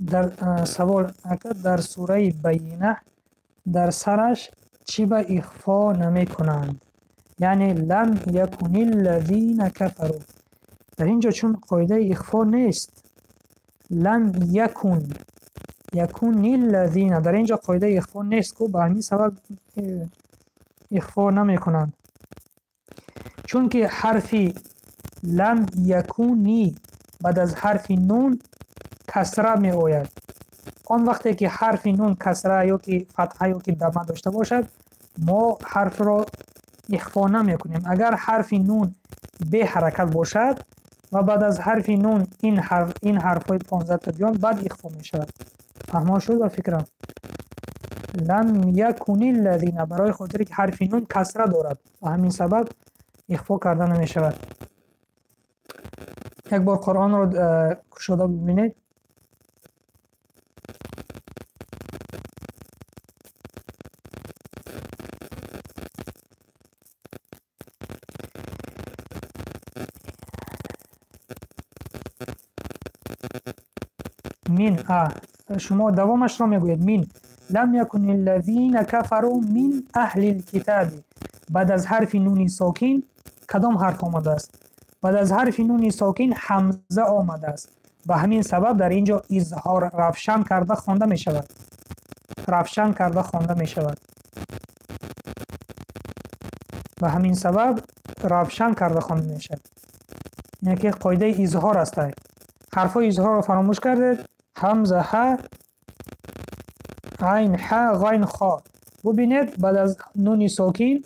дар савол: ака, дар сураи Байина дар сараш чӣ ба ихфо намекунанд? Яъне лам якуни ллазина кафару. Дар ин ҷо чун қоидаи ихфо нест, лам якун, якуни ллазина, дар ин ҷо қоидаи ихфо нест, ку ба ҳамин сабаб ихфо намекунанд. Чунки ҳарфи лам якуни баъд аз ҳарфи нун касра меояд. Он вақте ки ҳарфи нун касра ё ки фатҳа ё ки дама дошта бошад, мо ҳарфро ихфо намекунем. Агар ҳарфи нун беҳаракат бошад ва баъд аз ҳарфи нун ин ҳарфҳои 15 та биёнд, баъд ихфо мешавад. Фаҳмо шуд ба фикрам? Лам якуни ллазина, барои хотире ки ҳарфи нун касра дорад, ба ҳамин сабаб ихфо карда намешавад. Як бор Қуръонро кушода бибинед. Мин а шумо давомашро мегӯед. Мин лам якуни ллазина кафару мин аҳли лкитаби. Баъд аз ҳарфи нуни сокин кадом ҳарф омадааст? Баъд аз ҳарфи нуни сокин ҳамза омадааст. Ба ҳамин сабаб дар ин ҷо изҳор равшан карда хонда мешавад. Равшан карда хонда мешавад. Ба ҳамин сабаб равшан карда хонда мешавад. Яъне ки қоидаи изҳор аст. Ҳарфҳои изҳорро фаромӯш кардед. Ҳамза ҳа, айн ҳа, ғайн хо. Бубинед, баъд аз нуни сокин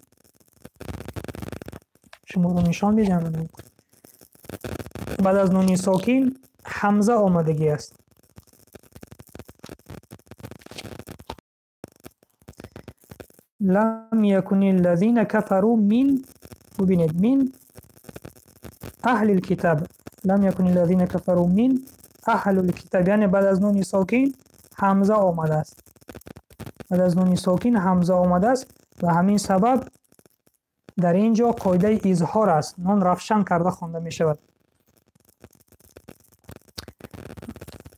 шуморо нишон медиҳам. Баъд аз нуни сокин ҳамза омадагӣ аст. لم يكن الذين كفروا من، ببینید، من اهل الكتاب. لم يكن الذين كفروا من اهل الكتاب، یعنی بعد از نون ساکن همزه آمده است. بعد از نون ساکن همزه آمده است و همین سبب در اینجا قاعده اظهار است. نون روشن کرده خوانده می شود.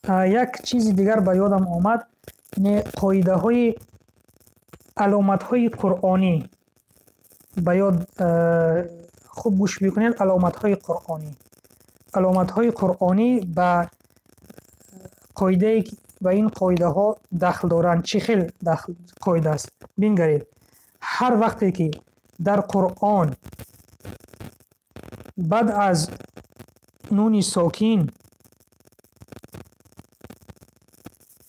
یک چیز دیگر به یادم آمد، یعنی قاعده های علامت های قرآنی. به یاد خوب گوش بکنید. علامت های قرآنی، علامت های قرآنی به قاعده و این قاعده ها دخل دارند. چه خیلی دخل قاعده است؟ بنگرید، هر وقتی که در قرآن بعد از نون ساکن،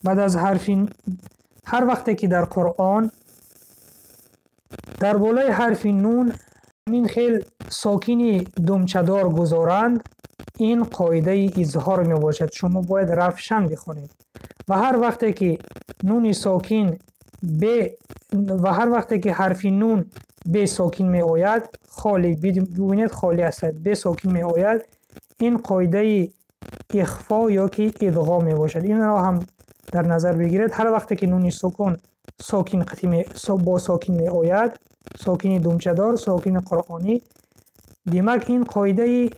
بعد از حرف، هر وقتی که در قرآن در بالای حرف نون همین خیل ساکن دمچه‌دار گذارند، این قاعده اظهار می باشد. شما باید روشن بخونید. و هر وقتی که نون ساکن به و هر وقتی که حرف نون به ساکن می آید، خالی، ببینید خالی است، به ساکن می آید، این قاعده اخفا یا که ادغام می باشد. این را هم در نظر بگیرید. هر وقتی که نون ساکن ساکن قطعی با ساکن می آید، ساکن دمچه‌دار، ساکن قرآنی، دیمک این قاعده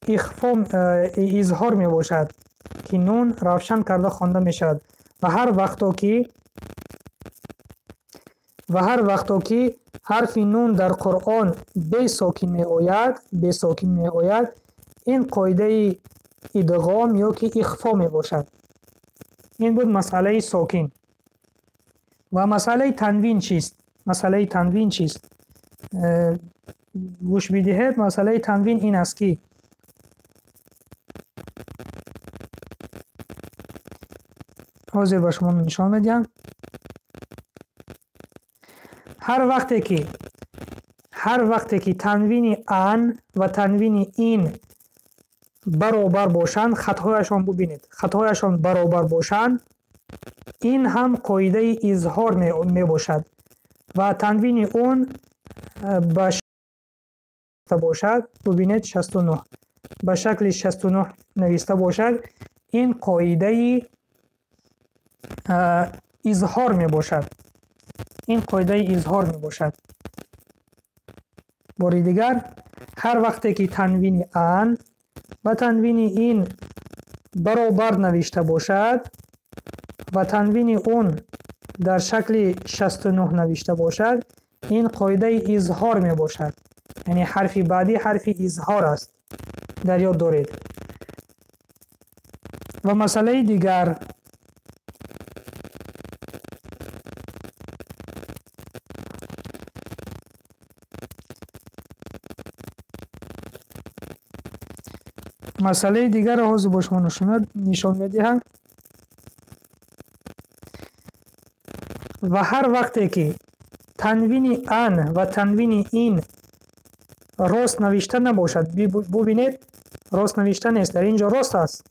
اخفا اظهار می باشد که نون روشن کرده خوانده می شود. و هر وقتا که حرف نون در قرآن به ساکن می آید، به ساکن می آید، این قاعده ادغام یا که اخفا می باشد. این بود مسئله ساکن. و مسئله تنوین چیست؟ مسئله تنوین چیست؟ گوش بدهید. مسئله تنوین این است که حاضر به شما نشان میدم. هر وقتی که تنوین ان و تنوین این برابر باشند، خطهایشان ببینید، خطهایشان برابر باشند، این هم قاعده اظهار می باشد و تنوین اون به باشد، ببینید 69 به شکل 69 نوشته باشد، این قاعده اظهار می باشد. این قاعده اظهار می باشد. بار دیگر، هر وقتی که تنوین ان و تنوین این برابر نوشته باشد و تنوین اون در شکل 69 نوشته باشد، این قاعده اظهار می باشد. یعنی حرف بعدی حرف اظهار است. در یاد دارید. و مسئله دیگر، مسئله دیگر را حاضر با شما نشان میدهم. و هر وقتی که تنوین ان و تنوین این راست نوشته نباشد، ببینید راست نوشته نیست، در اینجا راست است،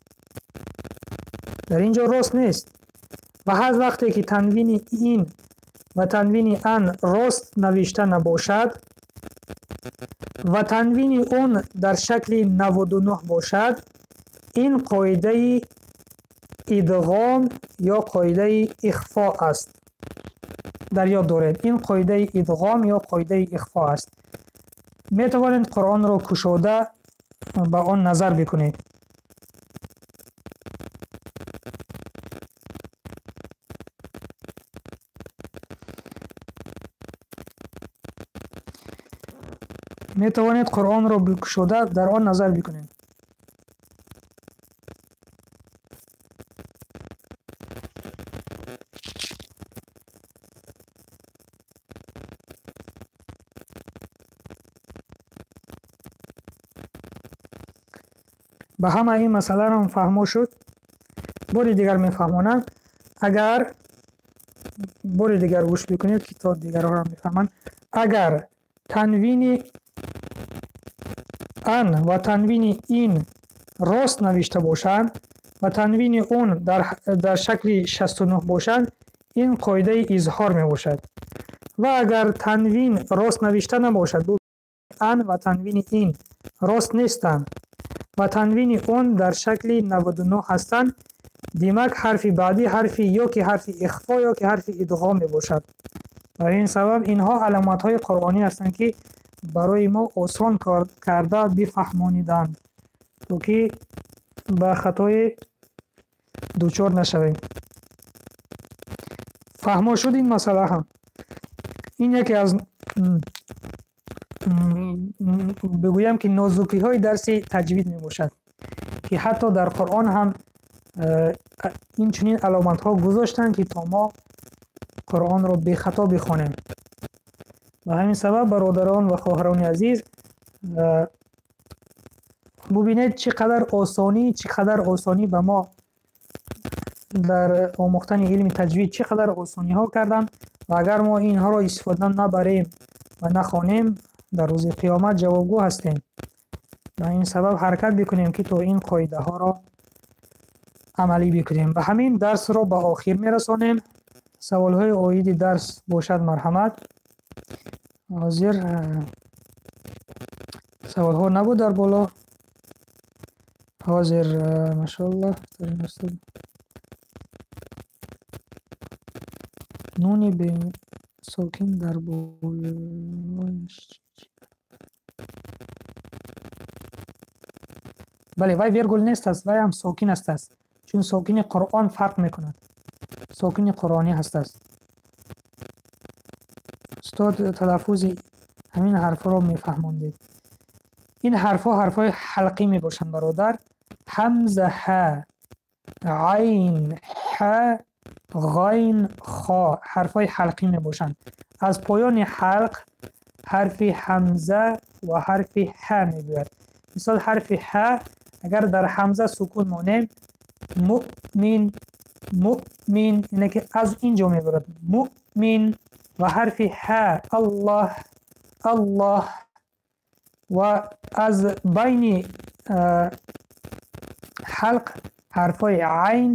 در اینجا راست نیست. و هر وقتی که تنوین این و تنوین ان راست نوشته نباشد و تنوین اون در شکل 99 باشد، این قاعده ادغام یا قاعده اخفا است. در یاد دارید این قاعده ادغام یا قاعده اخفا است. می توانید قرآن را کشاده به آن نظر بکنید. می توانید قرآن را کشاده در آن نظر بکنید. به همه این مسئله را فهمو شد. باری دیگر میفهمانم. اگر باری دیگر گوش بکنید که تا دیگرها را میفهمند. اگر تنوین ان و تنوین این راست نوشته باشند و تنوین اون در شکل 69 باشند، این قاعده اظهار می باشد. Ва агар танвин рост навишта набошад, ан ва танвини ин рост нестанд ва танвини он дар шакли 99 ҳастанд, демак ҳарфи баъдӣ ҳарфи ё ки ҳарфи ихфо ё ки ҳарфи идғом мебошад. Ба ин сабаб инҳо аломатҳои қуръонӣ ҳастанд, ки барои мо осон карда бифаҳмониданд, то ки ба хатои дучор нашавем. Фаҳмо шуд ин масъала ҳам. Ин яке аз бигӯям ки нозукиҳои дарси таҷвид мебошад, ки ҳатто дар Қуръон ҳам ин чунин аломатҳо гузоштанд, ки то мо Қуръонро бехато бихонем. Ба ҳамин сабаб бародарон ва хоҳарони азиз, бубинед чӣ қадар осонӣ, чӣ қадар осонӣ ба мо дар омӯхтани илми таҷвид чӣ қадар осониҳо карданд ва агар мо инҳоро истифода набарем ва нахонем, дар рӯзи қиёмат ҷавобгӯ ҳастем. Ба ин сабаб ҳаракат бикунем, ки то ин қоидаҳоро амалӣ бикунем. Ба ҳамин дарсро ба охир мерасонем. Саволҳои оиди дарс бошад, марҳамат. Ҳозир саволҳо набуд дар боло. Ҳозир, машааллоҳ, нуни бесокин дар болояш. Бале, вай вергул нест аст, вай ҳам сокин аст аст. Чун сокини Қуръон фарқ мекунад. Сокини қуръонӣ ҳаст аст. Устод, талаффузи ҳамин ҳарфҳоро мефаҳмондед. Ин ҳарфҳо ҳарфҳои ҳалқӣ мебошанд, бародар. Ҳамза ҳа, айн ҳа, ғайн хо ҳарфҳои ҳалқӣ мебошанд. Аз поёни ҳалқ ҳарфи ҳамза ва ҳарфи ҳа мебояд. Мисол ҳарфи ҳа агар дар ҳамза сукун монем, муъмин, муъмин, ине ки аз ин ҷо мебарад муъмин, ва ҳарфи ҳа Аллоҳ, Аллоҳ, ва аз байни ҳалқ ҳарфҳои айн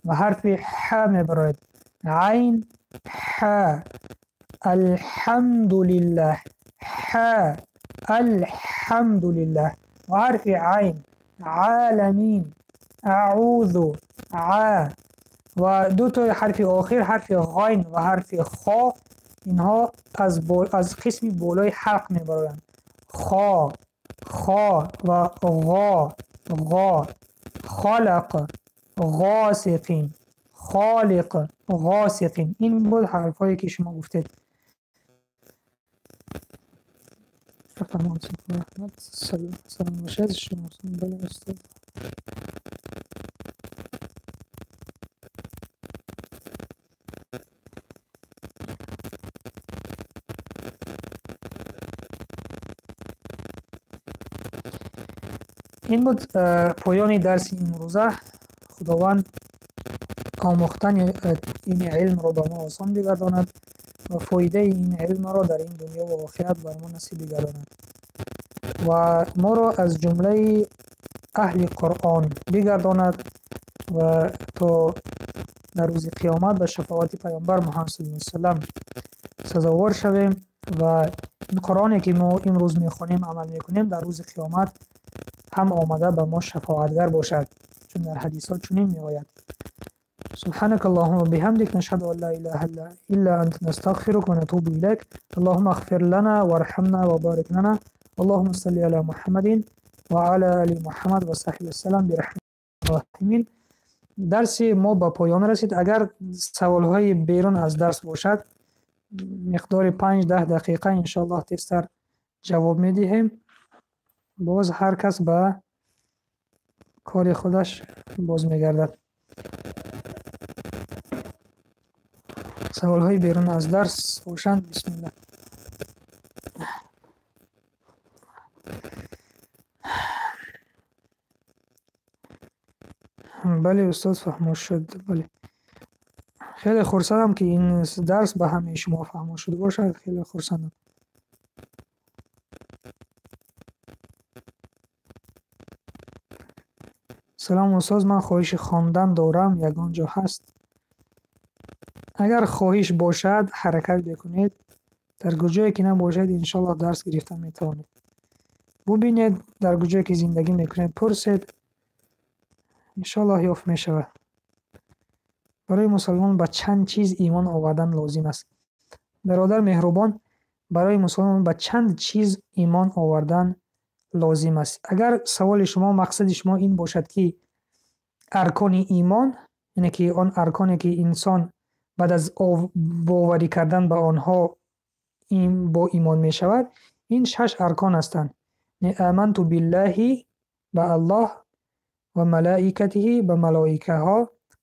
ва ҳарфи ҳа мебарояд. Айн, ҳа, алҳамдулиллаҳ, ҳа, алҳамдулиллаҳ, ва ҳарфи айн, оламин, аъузу, а, ва ду тои ҳарфи охир ҳарфи ғайн ва ҳарфи хо, инҳо аз қисми болои ҳалқ мебароянд. Хо, хо ва ғо, ғо, халақ, ғосиқин, холиқ, ғосиқин. Ин буд ҳарфҳое ки шумо гуфтед. Салом бошад шумо. Бале, устод. Ин буд поёни дарси имрӯза. Худованд омӯхтани ин илмро ба мо осон бигардонад ва фоидаи ин илмро дар ин дунё ва охират бар мо насиб бигардонад ва моро аз ҷумлаи аҳли Қуръон бигардонад ва то дар рӯзи қиёмат ба шафоати Паёмбар Муҳаммад саллаллоҳу алайҳи васаллам сазовор шавем ва ин Қуръоне ки мо имрӯз мехонем, амал мекунем, дар рӯзи қиёмат ҳам омада ба мо шафоатгар бошад, чун дар ҳадисҳо чунин меояд. سبحانك اللهم وبحمدك نشهد أن لا إله إلا أنت نستغفرك ونتوب إليك. اللهم اغفر لنا وارحمنا وبارك لنا. اللهم صل على محمد وعلى آل محمد وصحبه وسلم برحمتك الراحمين. درس ما به پایان رسید. اگر سوالهای بیرون از درس باشد مقدار 5-10 دقیقه انشاءالله تیزتر جواب میدهیم. باز هر کس به کار خودش باز میگردد. سوالهای بیرون از درس باشند، بسم الله. بله استاد فهمو شد. بله خیلی خرسندم که این درس به همه شما فهمو شده باشد. خیلی خرسندم. سلام استاد، من خواهش خواندن دارم، یگان جا هست؟ اگر خواهش باشد حرکت بکنید. Дар куҷое ки набошед, иншоаллоҳ дарс гирифта метавонед. Бубинед, дар куҷое ки зиндагӣ мекунед, пурсед, иншоаллоҳ ёфт мешавад. Барои мусулмон ба чанд чиз имон овардан лозим аст? Бародар меҳрубон, барои мусулмон ба чанд чиз имон овардан лозим аст? Агар саволи шумо, мақсади шумо ин бошад, ки аркони имон, яъне ки он арконе ки инсон баъд аз боварӣ кардан ба онҳо бо имон мешавад, ин шаш аркон ҳастанд. Аманту биллаҳи, ба Аллоҳ, ва малаикатиҳи, ба малоикаҳо,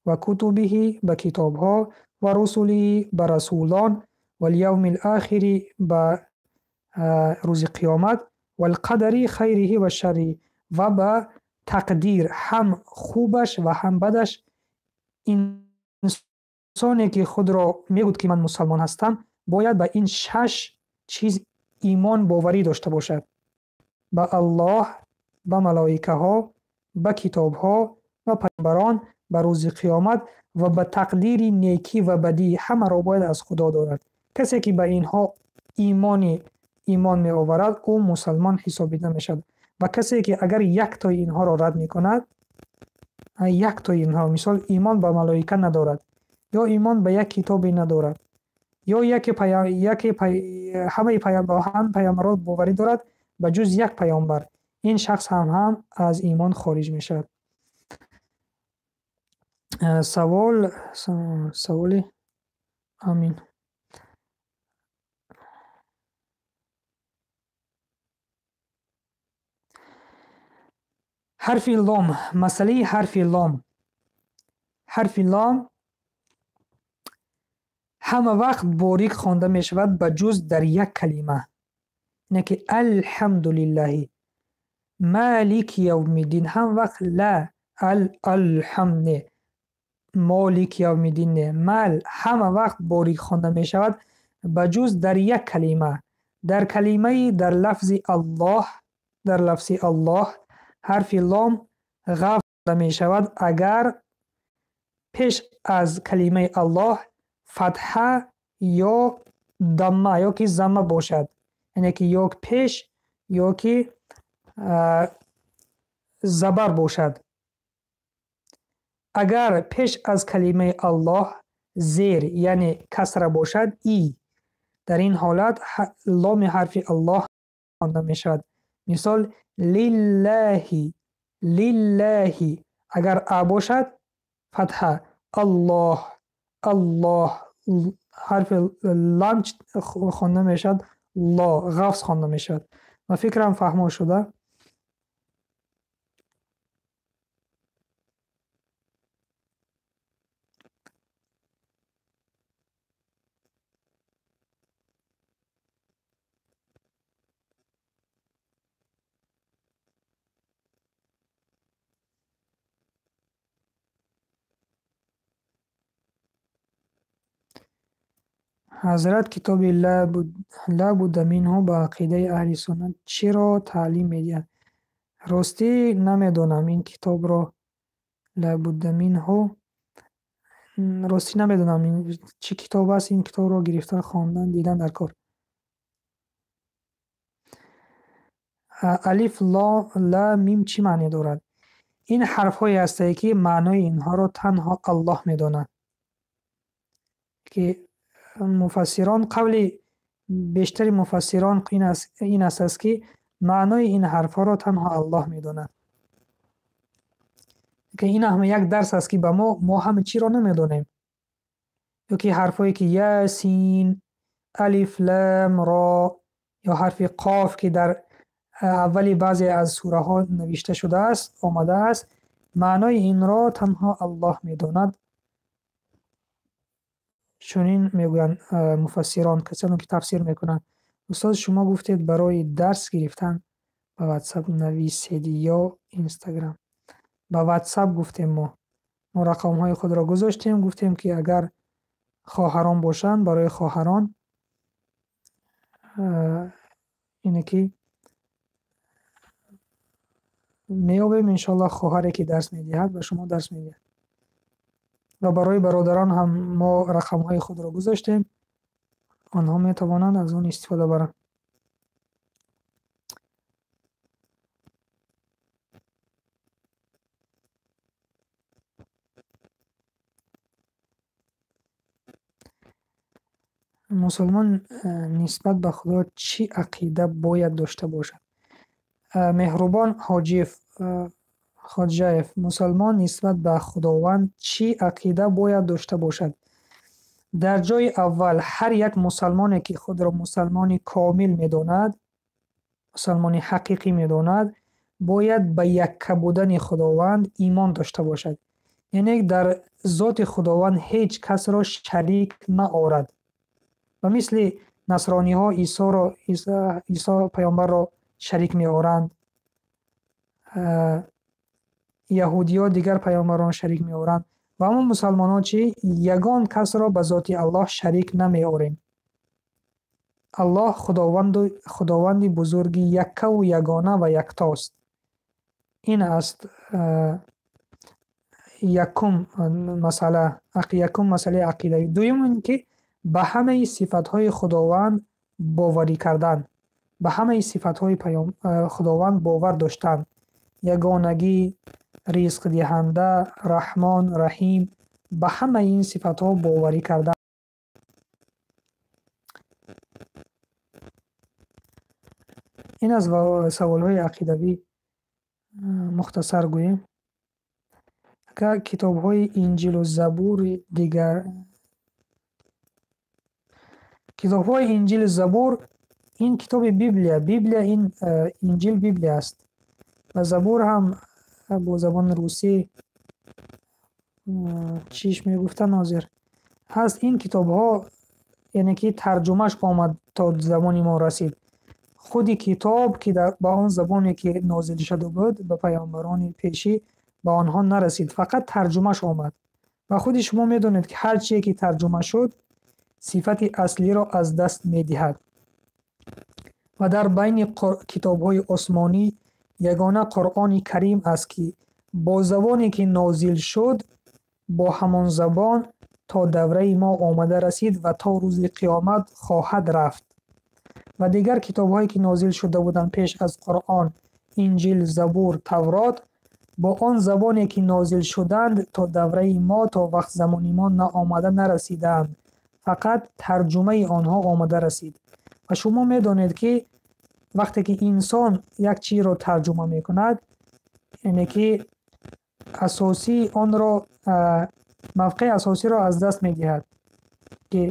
ва кутубиҳи, ба китобҳо, ва русулиҳи, ба расулон, вал явмил охири, ба рӯзи қиёмат, вал қадари хайриҳи ва шарриҳи, ва ба тақдир, ҳам хубаш ва ҳам бадаш. Инсоне ки худро мегӯяд ки ман мусулмон ҳастам, бояд ба ин шаш чиз имон боварӣ дошта бошад: ба Аллоҳ, ба малоикаҳо, ба китобҳо, ба паёмбарон, ба рӯзи қиёмат ва ба тақдири некӣ ва бадӣ. Ҳамаро бояд аз Худо дорад. Касе ки ба инҳо имон меоварад, ӯ мусулмон ҳисобида мешавад. Ва касе ки агар яктои инҳоро рад мекунад, яктои инҳо, мисол имон ба малоика надорад, ё имон ба як китобе надорад, ё яке ҳамаи паёмбарро боварӣ дорад, ба ҷуз як паёмбар, ин шахс ҳам аз имон хориҷ мешавад. Саволи амин. Ҳарфи лом, масъалаи ҳарфи лом. Ҳарфи лом ҳама вақт борик хонда мешавад, ба ҷуз дар як калима. Яъне ки алҳамдулиллаҳи, малики явмиддин, ҳам вақт ла, ал, алҳамд не, молик явмиддин не, мал ҳама вақт борик хонда мешавад, ба ҷуз дар як калима. Дар калимаи, дар лафзи Аллоҳ, дар лафзи Аллоҳ ҳарфи лом ғафз хонда мешавад, агар пеш аз калимаи Аллоҳ фатҳа ё дамма ё ки замма бошад. Яъне ки ё пеш ё ки забар бошад. Агар пеш аз калимаи Аллоҳ зер, яъне касра бошад, и дар ин ҳолат ломи ҳарфи Аллоҳ хонда мешавад. Мисол лиллаҳи, лиллаҳи. Агар а бошад фатҳа, Аллоҳ, Аллоҳ, ҳарфи лам хонда мешавад, ло, ғафз хонда мешавад. Ва фикрам фаҳмо шуда. Ҳазрат, китоби ла будда минҳу ба ақидаи аҳли суннат чиро таълим медиҳад? Ростӣ намедонам ин китобро, ла будда минҳу, ростӣ намедонам ин чӣ китоб аст, ин китобро гирифта хондан, дидан дар кор. Алиф, ла, мим чӣ маъне дорад? Ин ҳарфҳое ҳастанд, ки маънои инҳоро танҳо Аллоҳ медонад. Ки муфассирон, қавли бештари муфассирон ин аст, ки маънои ин ҳарфҳоро танҳо Аллоҳ медонад. Ки ин ҳама як дарс аст, ки ба мо ҳама чиро намедонем. Ё ки ҳарфҳое ки Ясин, Алиф, Лам, Ро ё ҳарфи Қоф, ки дар аввали баъзе аз сураҳо навишта шудааст, омадааст, маънои инро танҳо Аллоҳ медонад. Чунин мегӯянд муфассирон, касоне ки тафсир мекунанд. Устод, шумо гуфтед барои дарс гирифтан ба WhatsApp нависед ё Instagram. Ба WhatsApp гуфтем мо. Мо рақамҳои худро гузоштем, гуфтем ки агар хоҳарон бошанд, барои хоҳарон ине ки меёбем, иншоаллоҳ, хоҳаре ки дарс медиҳад, ба шумо дарс медиҳад. Ва барои бародарон ҳам мо рақамҳои худро гузоштем. Онҳо метавонанд аз он истифода баранд. Мусулмон нисбат ба Худо чӣ ақида бояд дошта бошад? Меҳрубон Ҳоҷиев, Хоҷаев, мусулмон нисбат ба Худованд чӣ ақида бояд дошта бошад? Дар ҷои аввал ҳар як мусулмоне ки худро мусулмони комил медонад, мусулмони ҳақиқӣ медонад, бояд ба якка будани Худованд имон дошта бошад. Яъне дар зоти Худованд ҳеҷ касро шарик наорад. Ба мисли насрониҳо Исоро, Исо паёмбарро шарик меоранд, яҳудиҳо дигар паёмбарон шарик меоранд. Ва мо мусулмонҳо чӣ? Ягон касро ба зоти Аллоҳ шарик намеорем. Аллоҳ Худованди бузурги яккаву ягона ва яктост. Ин аст якум масъала, якум масъалаи ақидавӣ. Дуюм ин ки ба ҳамаи сифатҳои Худованд боварӣ кардан, ба ҳамаи сифатҳои Худованд бовар доштан. Ягонагӣ, ризқдиҳанда, Раҳмон, Раҳим, ба ҳамаи ин сифатҳо боварӣ кардан. Ин аст саволҳои ақидавӣ, мухтасар гӯем. Агар китобҳои Инҷилу Забури дигар... Китобҳои Инҷилу Забур ин китоби Библия. Библия ин Инҷил Библия аст. Ва Забур ҳам бо забони русӣ чиш мегуфтанд ҳозир. Ҳаст ин китобҳо, яъне ки тарҷумааш омад то замони мо расид. Худи китоб, ки ба он забоне ки нозил шуда буд, ба паёмбарони пешӣ, ба онҳо нарасид. Фақат тарҷумааш омад. Ва худи шумо медонед, ки ҳар чизе ки тарҷума шуд, сифати аслиро аз даст медиҳад. Ва дар байни китобҳои осмонӣ ягона Қуръони Карим аст, ки бо забоне ки нозил шуд, бо ҳамон забон то давраи мо омада расид ва то рӯзи қиёмат хоҳад рафт. Ва дигар китобҳое ки нозил шуда буданд пеш аз Қуръон, Инҷил, Забур, Таврот, бо он забоне ки нозил шуданд, то давраи мо, то вақт замони мо наомада нарасидаанд. Фақат тарҷумаи онҳо омада расид. Ва шумо медонед, ки вақте ки инсон як чизро тарҷума мекунад, яъне ки асосии онро, мавқеи асосиро аз даст медиҳад, ки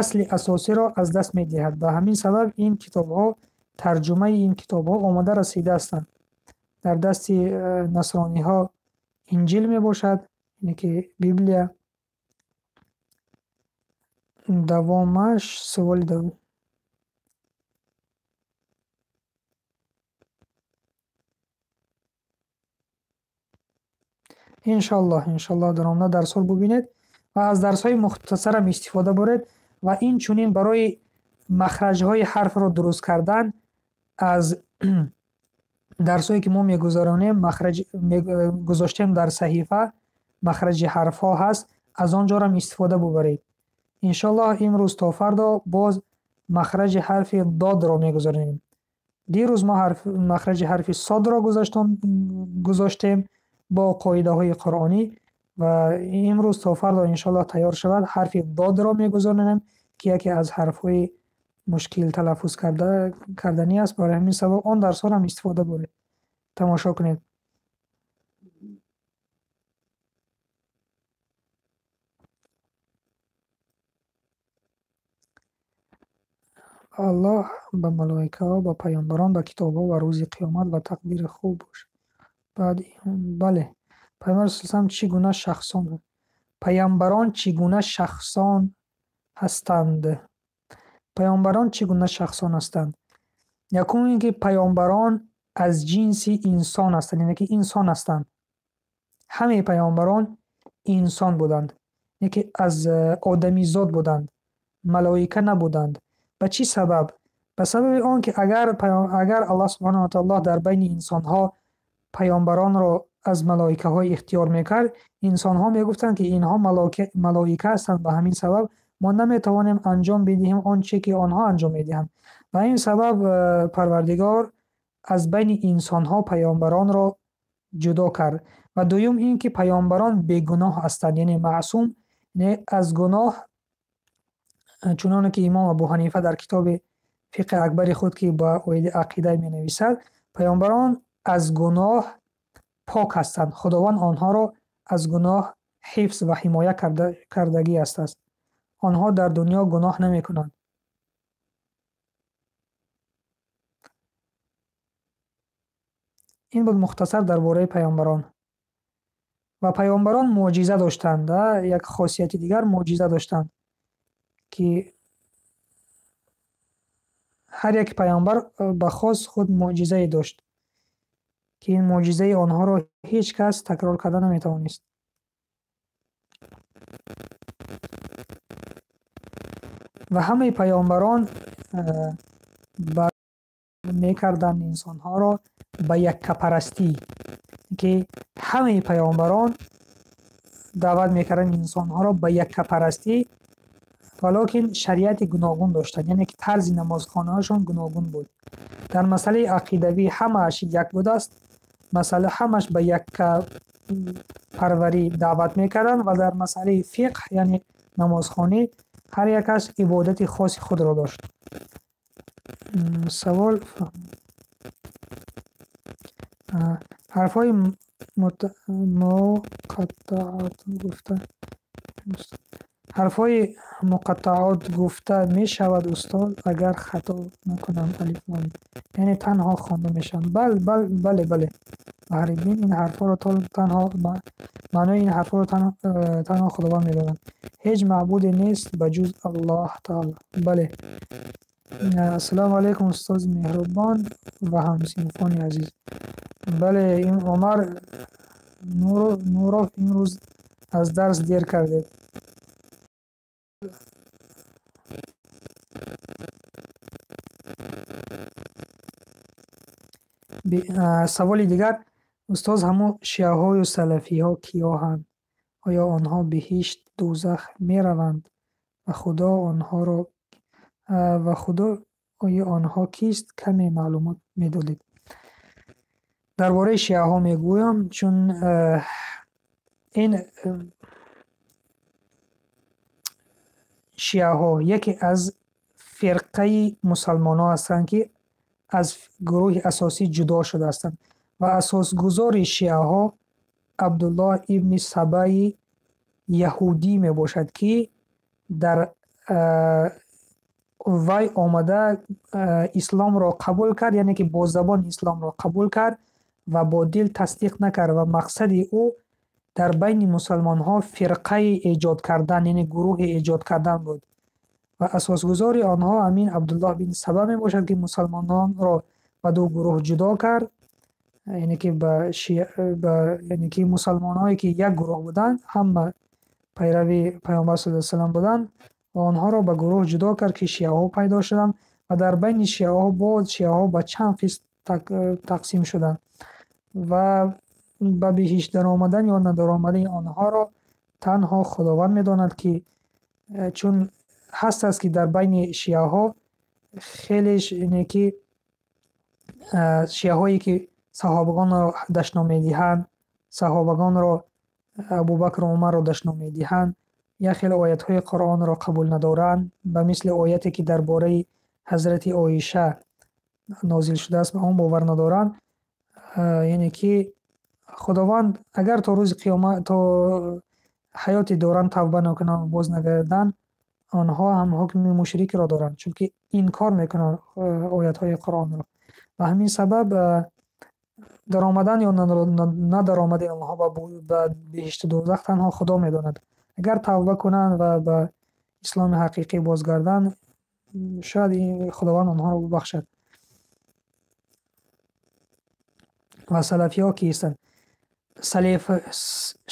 асли асосиро аз даст медиҳад. Ба ҳамин сабаб ин китобҳо, тарҷумаи ин китобҳо омада расидаастанд. Дар дасти насрониҳо Инҷил мебошад, яъне ки Библия. Давомаш саволи дав... Иншаллоҳ, иншаллоҳ дар омада дарсҳоро бубинед ва аз дарсҳои мухтасарам истифода буред ва инчунин барои махраҷҳои ҳарфро дуруст кардан аз дарсҳое ки мо мегузаронем, махраҷ гузоштем дар саҳифа, махраҷи ҳарфҳо ҳаст, аз он ҷорам истифода бубаред. Иншаллоҳ имрӯз то фардо боз махраҷи ҳарфи додро мегузаронем. Дирӯз мо махраҷи ҳарфи содро гузоштем бо қоидаҳои қуръонӣ ва имрӯз то фардо иншаллоҳ тайёр шавад, ҳарфи додро мегузаронем, ки яке аз ҳарфҳои мушкил талаффуз карданӣ аст. Барои ҳамин сабаб он дарсҳоро ҳам истифода буред, тамошо кунед. Ба Аллоҳ, ба малоикаҳо, ба паёмбарон, ба китобҳо ва рӯзи қиёмат ва тақдири хуб бошад. Баъд бале, Паёмбар саллаллоҳу чӣ гуна шахсон? Паёмбарон чӣ гуна шахсон ҳастанд? Паёмбарон чӣ гуна шахсон ҳастанд? Якум ин ки паёмбарон аз ҷинси инсон ҳастанд, яъне ки инсон ҳастанд. Ҳамаи паёмбарон инсон буданд, яъне ки аз одамизод буданд, малоика набуданд. Ба чӣ сабаб? Ба сабаби он ки агар Аллоҳ субҳанаҳу ва таъоло дар байни инсонҳо паёмбаронро аз малоикаҳо ихтиёр мекард, инсонҳо мегуфтанд, ки инҳо малоика ҳастанд, ба ҳамин сабаб Мо наметавонем анҷом бидиҳем он чизе ки онҳо анҷом медиҳанд. Ба ин сабаб Парвардигор аз байни инсонҳо паёмбаронро ҷудо кард. Ва дуюм ин ки паёмбарон бегуноҳ ҳастанд, яъне маъсум, яъне аз гуноҳ, чуноне ки имом Абу Ҳанифа дар китоби Фиқҳи Акбари худ, ки ба оиди ақида менависад, паёмбарон аз гуноҳ пок ҳастанд. Худованд онҳоро аз гуноҳ ҳифз ва ҳимоя кардагӣ ҳастааст. Онҳо дар дунё гуноҳ намекунанд. Ин буд мухтасар дар бораи паёмбарон. Ва паёмбарон мӯъҷиза доштанд, як хосияти дигар мӯъҷиза доштанд, ки ҳар як паёмбар ба хос худ мӯъҷизае дошт, ки ин мӯъҷизаи онҳоро ҳеҷ кас такрор карда наметавонист. Ва ҳамаи паёмбарон мекарданд инсонҳоро ба яккапарастӣ, ки ҳамаи паёмбарон даъват мекарданд инсонҳоро ба яккапарастӣ, валокин шариати гуногун доштанд, яъне ки тарзи намозхонаашон гуногун буд. Дар масъалаи ақидавӣ ҳамааш як будааст, масъала ҳамааш ба яккапарварӣ даъват мекарданд ва дар масъалаи фиқҳ, яъне намозхонӣ, ҳар якаш ибодати хоси худро дошт. Савол: ҳарфҳои муқаттаот гуфта ҳарфҳои муқаттаот гуфта мешавад, устод, агар хато накунам, алиф лом, яъне танҳо хонда мешаванд. Бале, бале, Баҳриддин, ин ҳарфҳоро танҳо маънои ин ҳарфҳоро танҳо Худованд медонад. Ҳеҷ маъбуде нест ба ҷуз Аллоҳ таоло. Бале. Ассалому алайкум, устози меҳрубон ва ҳамсинфони азиз. Бале, ин Умар Нуров, имрӯз аз дарс дер кардед. Саволи дигар: устоз, ҳамун шиаҳою салафиҳо киёҳанд? Оё онҳо биҳишт, дӯзах мераванд ва худо онҳоро ва худои онҳо кист? Каме маълумот медодед. Дар бораи шиаҳо мегӯям, чун ин шиаҳо яке аз фирқаи мусалмонҳо ҳастанд, ки аз гурӯҳи асосӣ ҷудо шудаастанд, ва асосгузори шиаҳо Абдуллоҳ ибни Сабаи яҳудӣ мебошад, ки дар вай омада исломро қабул кард, яъне ки бо забон исломро қабул кард ва бо дил тасдиқ накард, ва мақсади ӯ дар байни мусалмонҳо фирқае эҷод кардан, яъне гурӯҳе эҷод кардан буд. Ва асосгузори онҳо ҳамин Абдуллоҳ бин Саба мебошад, ки мусалмононро ба ду гурӯҳ ҷудо кард, яъне ки ба яъне ки мусалмонҳое ки як гурӯҳ буданд, ҳама пайрави Паёмбар саллаллоҳу алайҳи васаллам буданд, ва онҳоро ба гурӯҳ ҷудо кард, ки шиаҳо пайдо шуданд. Ва дар байни шиаҳо боз шиаҳо ба чанд қисм тақсим шуданд ва ба биҳишт даромадан ё надаромадани онҳоро танҳо Худованд медонад, ки чун ҳаст аст, ки дар байни шиаҳо хеле яъне ки шиаҳое ки саҳобагонро дашном медиҳанд, саҳобагонро, Абубакру Умарро дашном медиҳанд, як хеле оятҳои Қуръонро қабул надоранд, ба мисли ояте ки дар бораи ҳазрати Оиша нозил шудааст, ба он бовар надоранд. Яъне ки Худованд агар то рӯзи қиёмат, то ҳаёти доранд, тавба накунанд, боз нагарданд, онҳо ҳам ҳукми мушрикро доранд, чунки инкор мекунанд оятҳои Қуръонро. Ба ҳамин сабаб даромадан ё надаромадани онҳо ба биҳишту дӯзах танҳо Худо медонад. Агар тавба кунанд ва ба исломи ҳақиқӣ бозгарданд, шояд Худованд онҳоро бубахшад. Ва салафиҳо кистанд?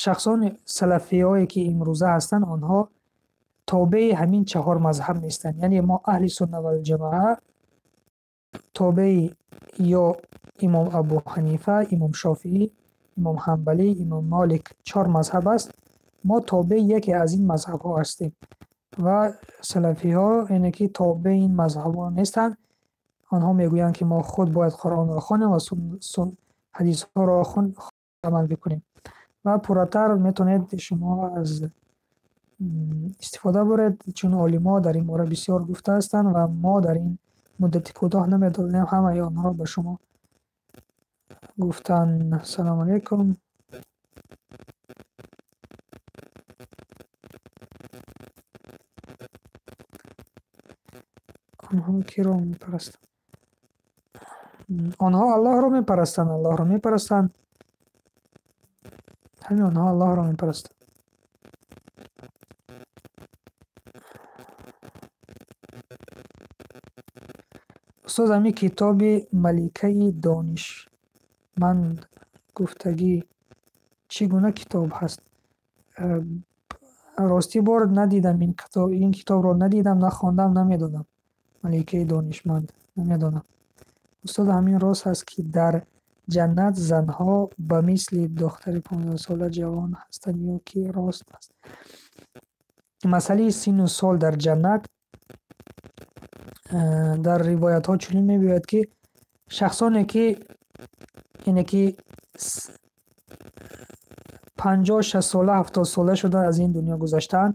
Шахсони салафиҳое ки имрӯза ҳастанд, онҳо тобеи ҳамин чаҳор мазҳаб нестанд. Яъне мо аҳли сунна валҷамоа тобеи ё имом Абу Ҳанифа, имом Шофиӣ, имом Ҳанбалӣ, имом Молик, чор мазҳаб аст. Мо тобеи яке аз ин мазҳабҳо ҳастем. Ва салафиҳо яъне ки тобеи ин мазҳабҳо нестанд. Онҳо мегӯянд, ки мо худ бояд Қуръонро хонем ва ҳадисҳоро амал бикунем. Ва пурратар метавонед шумо аз истифода баред, чун олимҳо дар ин бора бисёр гуфта ҳастанд ва мо дар ин муддати кӯтоҳ наметавонем ҳамаи онҳоро ба шумо гуфтан. Ассалому алайкум. Онҳо киро мепарастанд? Онҳо Аллоҳро мепарастанд, Аллоҳро мепарастанд. Ҳамин онҳо Аллоҳро мепарастанд. Устоз, ҳамин китоби Маликаи донишманд гуфтагӣ чӣ гуна китоб ҳаст? Ростӣ бор надидам ин китобро надидам, нахондам, намедонам. Маликаи донишманд намедонам. Устод, ҳамин рост ҳаст, ки дар ҷаннат занҳо ба мисли духтари 15-сола ҷавон ҳастанд ё ки рост аст? Масъалаи синну сол дар ҷаннат дар ривоятҳо чунин мебиёяд, ки шахсоне ки яъне ки 50, 60 сола, 70 сола шуда аз ин дунё гузаштаанд,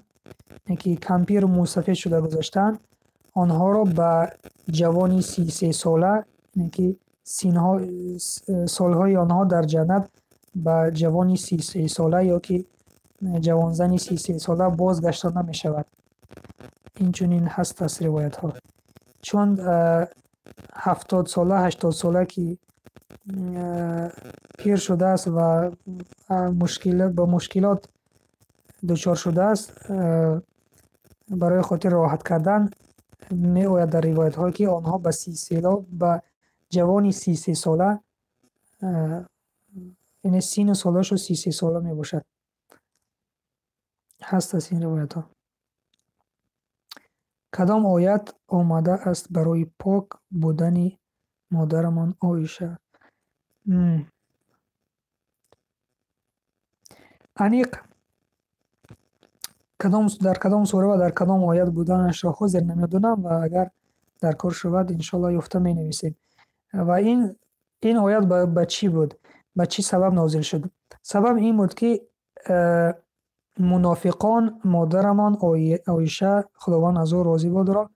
яъне ки кампиру мӯйсафед шуда гузаштаанд, онҳоро ба ҷавони 33 сола, яъне ки синҳо солҳои онҳо дар ҷаннат ба ҷавони 33 сола ё ки ҷавонзани 33 сола бозгаштонда мешавад. Инчунин ҳаст аз ривоятҳо. Чун 70 сола, 80 сола ки пир шудааст ва ба мушкилот дучор шудааст, барои хотири роҳат кардан меояд дар ривоятҳо, ки онҳо ба ба ҷавони 33 сола, яъне синну солашо 33 сола мебошад. Ҳаст аз ин ривоятҳо. Кадом оят омадааст барои пок будани модарамон Оиша? Аниқ дар кадом сура ва дар кадом оят буданашро ҳозир намедонам ва агар дар кор шавад, иншоалло, ёфта менависем. Ва ин оят ба чӣ буд? Ба чӣ сабаб нозил шуд? Сабаб ин буд, ки мунофиқон модарамон Оиша, Худованд аз ӯ розӣ бодро,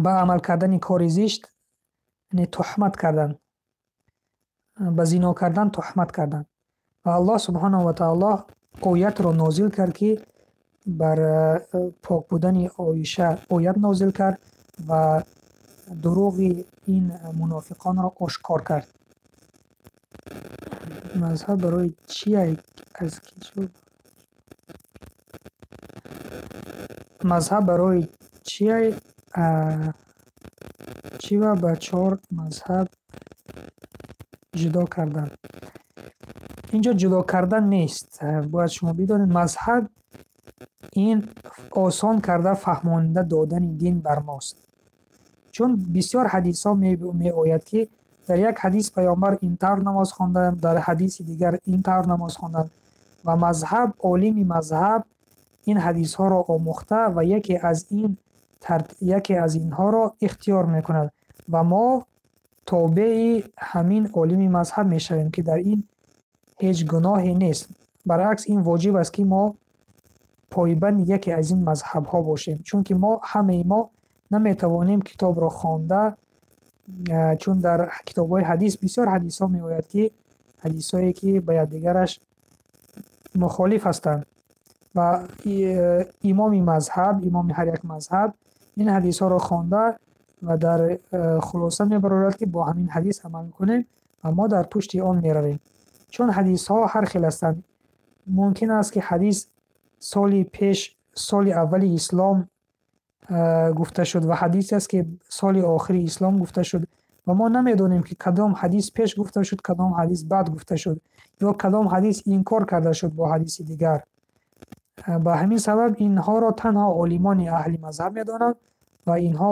ба амал кардани кори зишт яъне туҳмат карданд. Ба зино кардан туҳмат карданд. Ва Аллоҳ субҳанаҳу ва таоло оятро нозил кард, ки бар пок будани Оиша оят нозил кард ва дурӯғи ин мунофиқонро ошкор кард. Мазҳаб барои чи аз ки шуд? Мазҳаб барои чия чӣ ва ба чор мазҳаб ҷудо кардан? Инҷо ҷудо кардан нест. Бояд шумо бидонед, мазҳаб ин осон карда фаҳмонда додани дин бар мост. Чун бисёр ҳадисҳо меояд, ки дар як ҳадис паёмбар ин тавр намоз хонданд, дар ҳадиси дигар ин тавр намоз хонданд. Ва мазҳаб, олими мазҳаб ин ҳадисҳоро омӯхта ва яке аз инҳоро ихтиёр мекунад ва мо тобеи ҳамин олими мазҳаб мешавем, ки дар ин ҳеҷ гуноҳе нест. Баръакс, ин воҷиб аст, ки мо пойбанди яке аз ин мазҳабҳо бошем, чунки мо ҳамаи мо наметавонем китобро хонда, чун дар китобҳои ҳадис бисёр ҳадисҳо меояд, ки ҳадисҳое ки ба якдигараш мухолиф ҳастанд. Ва имоми мазҳаб, имоми ҳар як мазҳаб ин ҳадисҳоро хонда ва дар хулоса мебарорад, ки бо ҳамин ҳадис амал кунем ва мо дар пушти он меравем. Чун ҳадисҳо ҳар хел ҳастанд. Мумкин аст, ки ҳадис соли пеш, соли аввали ислом гуфта шуд ва ҳадисе аст, ки соли охири ислом гуфта шуд ва мо намедонем, ки кадом ҳадис пеш гуфта шуд, кадом ҳадис баъд гуфта шуд ё кадом ҳадис инкор карда шуд бо ҳадиси дигар. Ба ҳамин сабаб инҳоро танҳо олимони аҳли мазҳаб медонанд ва инҳо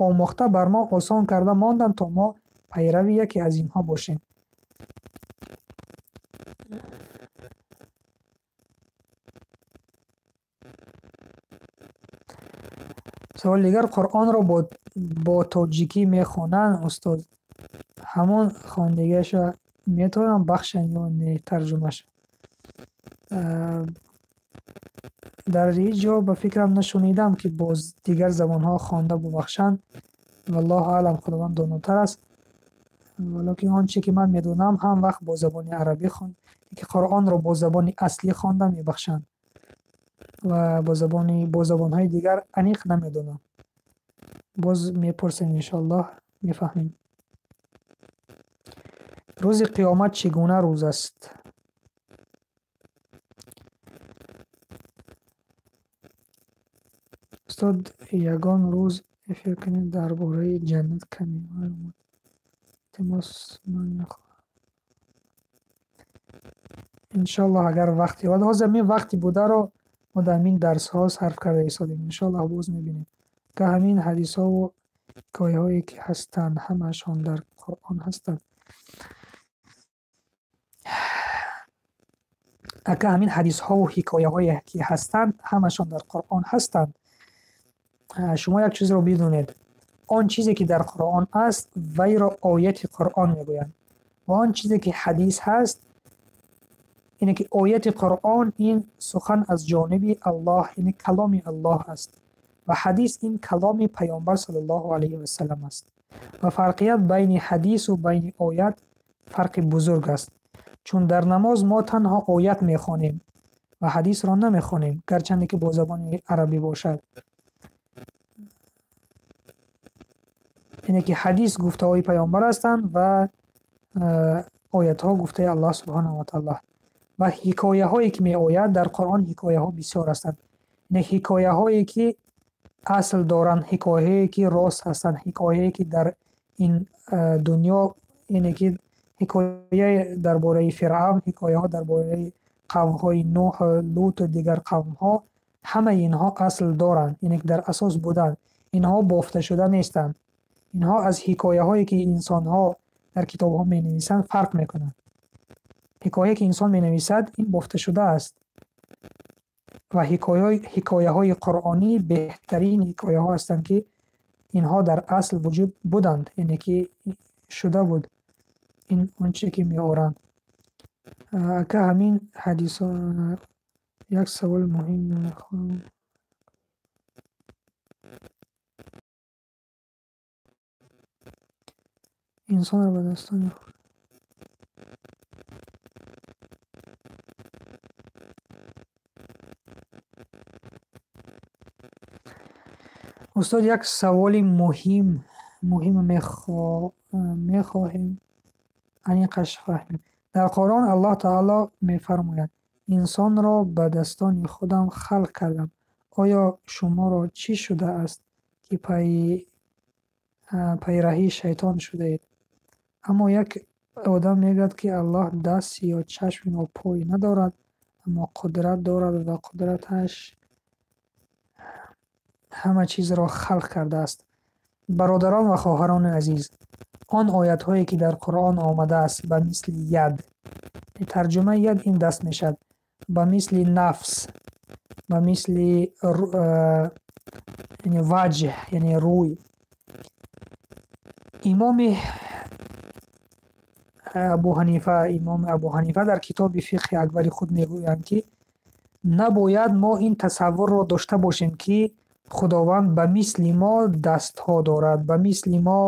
омӯхта бар мо осон карда монданд, то мо пайрави яке аз инҳо бошем. Саволи дигар: Қуръонро бо тоҷикӣ мехонанд, устод? Ҳамон хондагиашро метавонам бахшанд ё не тарҷумааш? Дар ҳеҷ ҷо ба фикрам нашунидам, ки боз дигар забонҳо хонда бубахшанд. Валлоҳу аълам, Худованд донотар аст. Валокин он чизе ки ман медонам, ҳам вақт бо забони арабӣ хон, ки Қуръонро бо забони аслӣ хонда мебахшанд ва бо забонҳои дигар аниқ намедонам. Боз мепурсем, иншоаллоҳ, мефаҳмем. Рӯзи қиёмат чӣ гуна рӯз аст? Устод, ягон рӯз эфир кунед дар бораи ҷаннат каме маълумот. Илтимос, ман мехоҳам. Иншоаллоҳ, агар вақте ёбад. Ҳозир ҳамин вақти бударо мо дар ҳамин дарсҳо сарф карда истодем. Иншоаллоҳ, боз мебинем. Ка ҳамин ҳадисҳову ҳикояҳое ки ҳастанд, ҳамаашон дар Қуръон ҳастанд. Ака ҳамин ҳадисҳову ҳикояҳое ки ҳастанд, ҳамашон дар Қуръон ҳастанд. Шумо як чизро бидонед. Он чизе ки дар Қуръон аст, вайро ояти Қуръон мегӯянд. Ва он чизе ки ҳадис ҳаст, ине ки ояти Қуръон ин сухан аз ҷониби Аллоҳ, яъне каломи Аллоҳ аст. Ва ҳадис ин каломи Паёмбар саллаллоҳу алайҳи вассалам аст. Ва фарқият байни ҳадису байни оят фарқи бузург аст. Чун дар намоз мо танҳо оят мехонем ва ҳадисро намехонем, гарчанде ки бо забони арабӣ бошад. Яъне ки ҳадис гуфтаҳои Паёмбар ҳастанд ва оятҳо гуфтаи Аллоҳ субҳанаҳу ва таъоло. Ва ҳикояҳое ки меояд дар Қуръон, ҳикояҳо бисёр ҳастанд. Яъне ҳикояҳое ки асл доранд, ҳикояҳое ки рост ҳастанд, ҳикояе ки дар ин дунё, яъне ки ҳикояе дар бораи Фиръавн, ҳикояҳо дар бораи қавмҳои Нӯҳ, Луту дигар қавмҳо, ҳамаи инҳо асл доранд, яъне ки дар асос буданд. Инҳо бофта шуда нестанд. Инҳо аз ҳикояҳое ки инсонҳо дар китобҳо менависанд фарқ мекунанд. Ҳикояе ки инсон менависад, ин бофта шуда аст. Ва ҳикояҳои қуръонӣ беҳтарин ҳикояҳо ҳастанд, ки инҳо дар асл вуҷуд буданд, яъне ки шуда буд ин он чизе ки меоранд. Ака ҳамин ҳадисҳо, як саволи муҳим мехоҳам. Инсонро ба дастони Устод, як саволи муҳим мехоҳем аниқаш фаҳмем. Дар Қуръон Аллоҳ таъоло мефармояд: инсонро ба дастони худам халқ кардам. Оё шуморо чӣ шудааст, ки пайраҳи шайтон шудаед? Аммо як одам мегӯяд, ки Аллоҳ даст ё чашм ё пой надорад, аммо қудрат дорад ва қудраташ ҳама чизро халқ кардааст. Бародарон ва хоҳарони азиз, он оятҳое ки дар Қуръон омадааст, ба мисли яд, тарҷумаи яд ин даст мешавад, ба мисли нафс, ба мисли яъне ваҷҳ, яъне рӯй. Имоми Абу Ҳанифа, имоми Абу Ҳанифа дар китоби Фиқҳи Акбари худ мегӯянд, ки набояд мо ин тасаввурро дошта бошем, ки Худованд ба мисли мо дастҳо дорад, ба мисли мо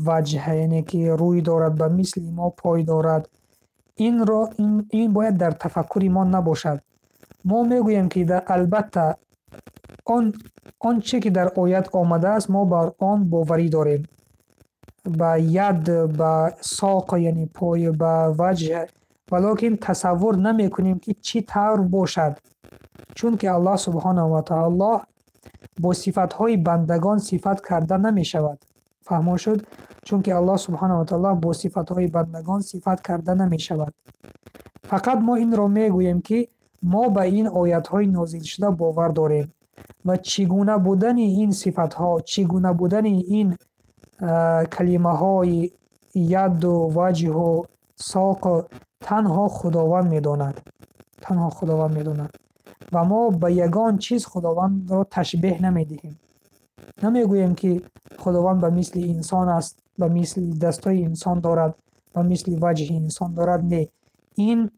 ваҷҳ, яъне ки рӯй дорад, ба мисли мо пой дорад. Инро ин бояд дар тафаккури мо набошад. Мо мегӯем, ки албатта он чизе ки дар оят омадааст, мо бар он боварӣ дорем. Ба яд, ба соқ, яъне пой, ба ваҷҳ, валокин тасаввур намекунем, ки чӣ тавр бошад. Чунки Аллоҳ субҳонаҳу ва таъоло бо сифатҳои бандагон сифат карда намешавад. Фаҳмо шуд? Чунки Аллоҳ субҳонаҳу ва таъоло бо сифатҳои бандагон сифат карда намешавад. Фақат мо инро мегӯем, ки мо ба ин оятҳои нозилшуда бовар дорем ва чӣ гуна будани ин сифатҳо, чӣ гуна будани ин калимаҳои яду ваҷҳу соқ танҳо Худованд медонад. Танҳо Худованд медонад. Ва мо ба ягон чиз Худовандро ташбеҳ намедиҳем. Намегӯем, ки Худованд ба мисли инсон аст, ба мисли дастҳои инсон дорад, ба мисли ваҷҳи инсон дорад. Не, ин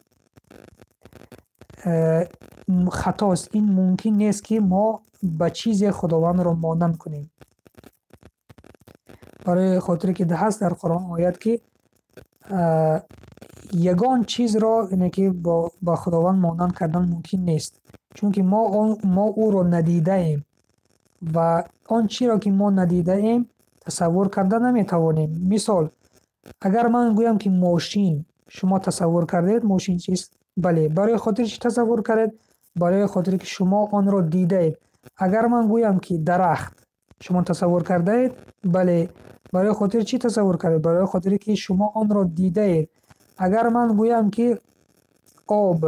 хатост. Ин мумкин нест, ки мо ба чизе Худовандро монанд кунем. Барои хотире ки ҳаст дар Қуръон оят, ки ягон чизро ине ки ба Худованд монанд кардан мумкин нест, чунки мо ӯро надидаем ва он чиро ки мо надидаем, тасаввур карда наметавонем. Мисол, агар ман гӯям, ки мошин, шумо тасаввур кардаед, мошин чист? Бале. Барои хотири чӣ тасаввур кардед? Барои хотире ки шумо онро дидаед. Агар ман гӯям, ки дарахт, шумо тасаввур кардаед? Бале. Барои хотири чӣ тасаввур кардед? Барои хотире ки шумо онро дидаед. Агар ман гӯям, ки об,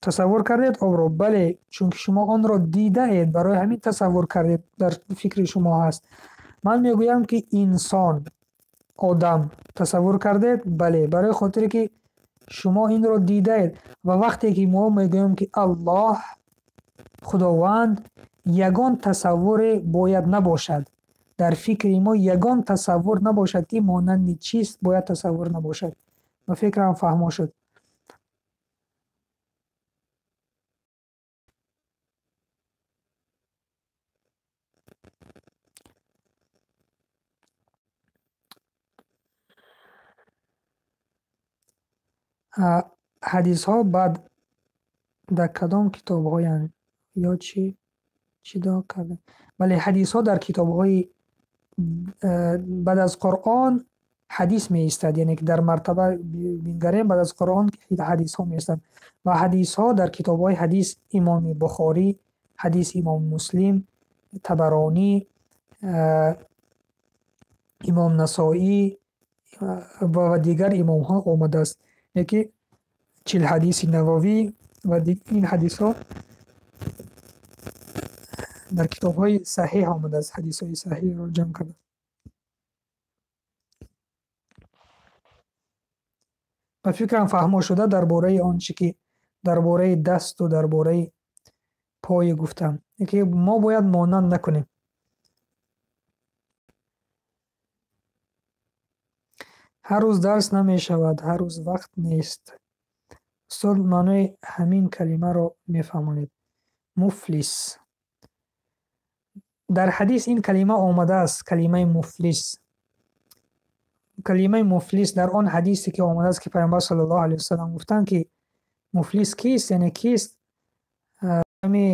тасаввур кардед обро? Бале, чунки шумо онро дидаед, барои ҳамин тасаввур кардед, дар фикри шумо ҳаст. Ман мегӯям, ки инсон, одам, тасаввур кардед? Бале, барои хотире ки шумо инро дидаед. Ва вақте ки мо мегӯем, ки Аллоҳ, Худованд, ягон тасаввуре бояд набошад. Дар фикри мо ягон тасаввур набошад, ки монанди чист, бояд тасаввур набошад. Ба фикрам, фаҳмо шуд. Ҳадисҳо баъд дар кадом китобҳоянд ё чӣ ҷудо карда? Бале, ҳадисҳо дар китобҳои баъд аз Қуръон ҳадис меистад, яъне ки дар мартаба бингарем, баъд аз Қуръон ҳадисҳо меистанд. Ва ҳадисҳо дар китобҳои ҳадис Имоми Бухорӣ, ҳадис Имом Муслим, Табаронӣ, Имом Насоӣ ва дигар имомҳо омадааст. Яке 40 ҳадиси Нававӣ ва ин ҳадисҳо дар китобҳои саҳеҳ омадааст, ҳадисҳои саҳеҳро ҷамъ карда. Ба фикрам, фаҳмо шуда дар бораи он чӣ ки дар бораи дасту дар бораи пое гуфтам. Ки мо бояд монанд накунем. Ҳар рӯз дарс намешавад, ҳар рӯз вақт нест. Устод, маънои ҳамин калимаро мефаҳмонед? Муфлис. Дар ҳадис ин калима омадааст, калимаи муфлис. Калимаи муфлис дар он ҳадисе ки омадааст, ки Пайғамбар саллаллоҳу алайҳи васаллам гуфтанд, ки муфлис кист, яъне кист? Ами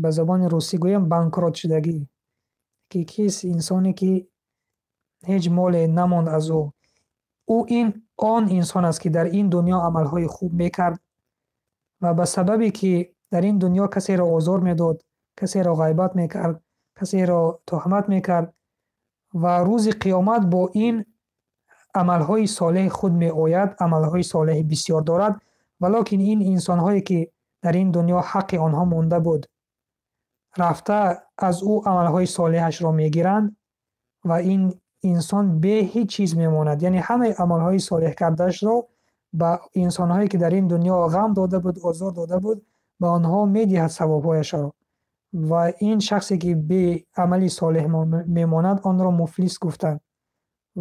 ба забони русӣ гӯям, банкрот шудагӣ. Ки кист инсоне ки ҳеҷ моле намонд аз ӯ. Ӯ ин он инсон аст, ки дар ин дунё амалҳои хуб мекард ва ба сабабе ки дар ин дунё касеро озор медод, касеро ғайбат мекард, касеро туҳмат мекард ва рӯзи қиёмат бо ин амалҳои солеҳи худ меояд, амалҳои солеҳи бисёр дорад, валокин ин инсонҳое ки дар ин дунё ҳаққи онҳо монда буд, рафта аз ӯ амалҳои солеҳашро мегиранд ва ин инсон бе ҳеҷ чиз мемонад. Яъне ҳамаи амалҳои солеҳ кардаашро ба инсонҳое ки дар ин дунё ғам дода буд, озор дода буд, ба онҳо медиҳад савобҳояшро. Ва ин шахсе ки бе амали солеҳ мемонад, онро муфлис гуфтанд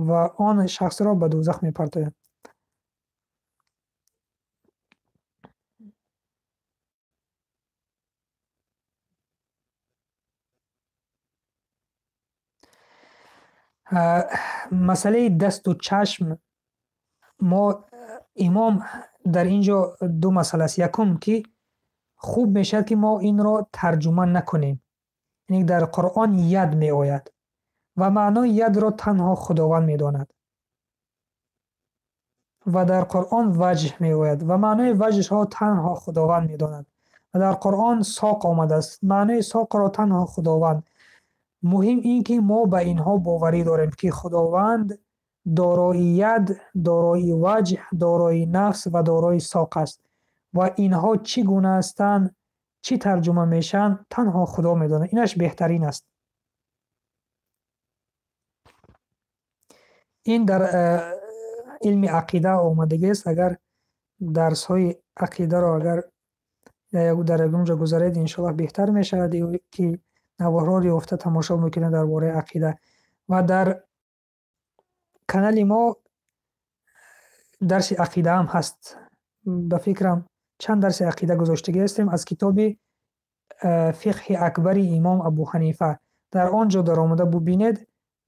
ва он шахсро ба дӯзах мепартоянд. Масъалаи дасту чашм, мо имом дар ин ҷо ду масъала аст. Якум, ки хуб мешавад, ки мо инро тарҷума накунем. Яъне дар Қуръон яд меояд ва маънои ядро танҳо Худованд медонад. Ва дар Қуръон ваҷҳ меояд ва маънои ваҷҳро танҳо Худованд медонад. Ва дар Қуръон соқ омадааст. Маънои соқро танҳо Худованд. Муҳим ин ки мо ба инҳо боварӣ дорем, ки Худованд дорои яд, дорои ваҷҳ, дорои нафс ва дорои соқ аст. Ва инҳо чӣ гуна ҳастанд, чӣ тарҷума мешаванд, танҳо Худо медонад. Инаш беҳтарин аст. Ин дар илми ақида омадагист. Агар дарсҳои ақидаро агар дар ягон ҷо гузаред, иншоаллоҳ беҳтар мешавад, ки Наворҳоро ёфта тамошо мекунед дар бораи ақида. Ва дар канали мо дарси ақидаам ҳаст. Ба фикрам, чанд дарси ақида гузоштагӣ ҳастем аз китоби Фиқҳи Акбари имом Абу Ҳанифа. Дар он ҷо даромада бубинед,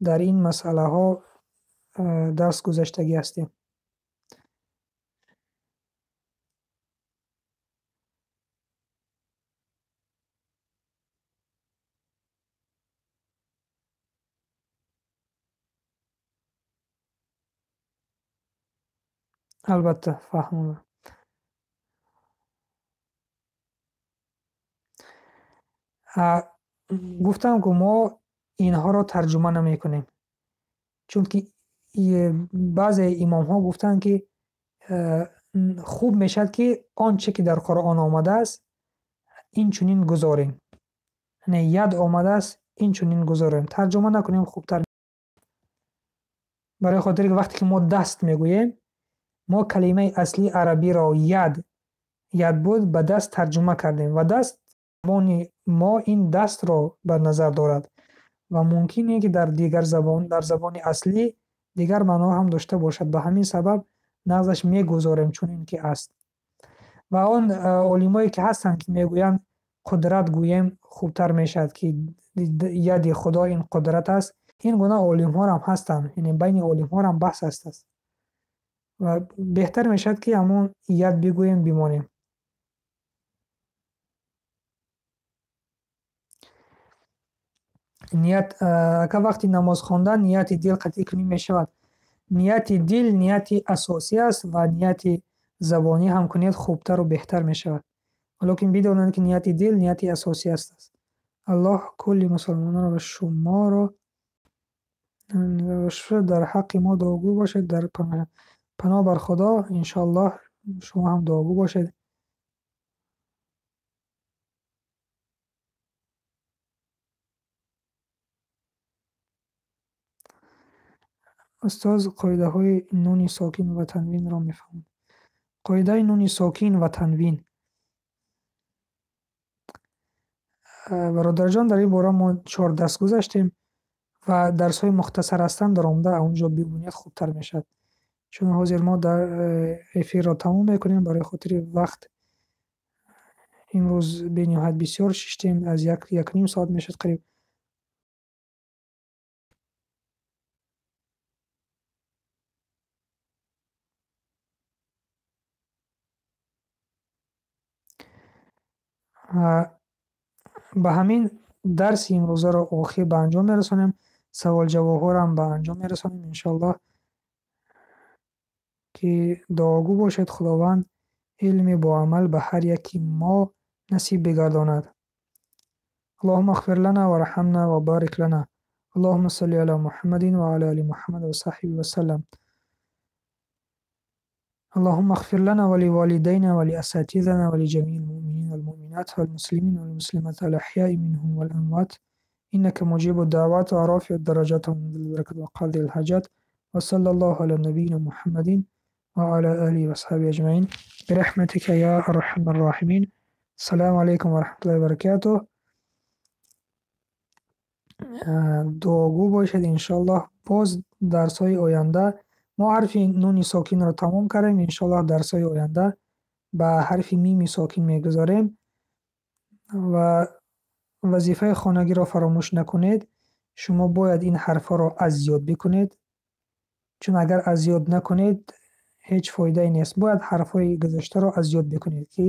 дар ин масъалаҳо дарс гузаштагӣ ҳастем. Албатта, фаҳмонам. Гуфтам, ки мо инҳоро тарҷума намекунем, чунки баъзе имомҳо гуфтанд, ки хуб мешавад, ки он че ки дар Қуръон омадааст, ин чунин гузорем. Яъне яд омадааст, ин чунин гузорем, тарҷума накунем хубтар. Барои хотире ки вақте ки мо даст мегӯем, мо калимаи аслии арабиро яд, яд буд, ба даст тарҷума кардем ва даст забони мо ин дастро ба назар дорад ва мумкин е ки дар дигар забон, дар забони аслӣ дигар маъно ҳам дошта бошад. Ба ҳамин сабаб нағзаш мегузорем чунин ки аст. Ва он олимое ки ҳастанд, ки мегӯянд қудрат гӯем хубтар мешавад, ки яди Худо ин қудрат аст, ин гуна олимҳоам ҳастанд, яъне байни олимҳоам баҳс аст ва беҳтар мешавад, ки ҳамон яд бигӯем, бимонем. Ният ака, вақти намоз хондан нияти дил қатъӣ кунӣ мешавад? Нияти дил нияти асосӣ аст ва нияти забонӣ ҳам кунед, хубтару беҳтар мешавад, лекин бидонед, ки нияти дил нияти асосӣ аст. Аллоҳ кулли мусулмононро ва шуморо дар ҳаққи мо дуогӯ бошед. Дар паноҳ бар Худо, иншоаллоҳ, шумо ҳам дуогӯ бошед. Устоз, қоидаҳои нуни сокин ва танвинро мефаҳмонед? Қоидаи нуни сокин ва танвин, бародарҷон, дар ин бора мо чор дарс гузаштем ва дарсҳои мухтасар ҳастанд, даромада онҷо бибинед, хубтар мешавад, чун ҳозир мо дар эфирро тамом мекунем барои хотири вақт. Имрӯз бениҳоят бисёр шиштем, аз як якним соат мешавад қариб. Ба ҳамин дарси имрӯзаро охир ба анҷом мерасонем, саволҷавобҳоам ба анҷом мерасонем. Иншоаллоҳ, ки дуогӯ бошед, Худованд илми боамал ба ҳар яки мо насиб бигардонад. اللهم اغفر لنا وارحمنا وبارك لنا. اللهم صل على محمد وعلى ال محمد وصحبه وسلم. اللهم اغفر لنا ولوالدينا ولأساتذتنا ولجميع المؤمنين والمؤمنات والمسلمين والمسلمات الأحياء منهم والأموات، إنك مجيب الدعوات ورافع الدرجات ومنزل البركات وقاضي الحاجات. وصلى الله على نبينا محمد وعلى آله وصحبه أجمعين برحمتك يا أرحم الراحمين. السلام عليكم ورحمة الله وبركاته. Дуогӯ бошед. Иншоаллоҳ, боз дарсҳои оянда мо ҳарфи нуни сокинро тамом кардем, иншоаллоҳ, дарсҳои оянда ба ҳарфи мими сокин мегузарем. Ва вазифаи хонагиро фаромӯш накунед, шумо бояд ин ҳарфҳоро аз ёд бикунед, чун агар аз ёд накунед, ҳеҷ фоидае нест. Бояд ҳарфҳои гузаштаро аз ёд бикунед, ки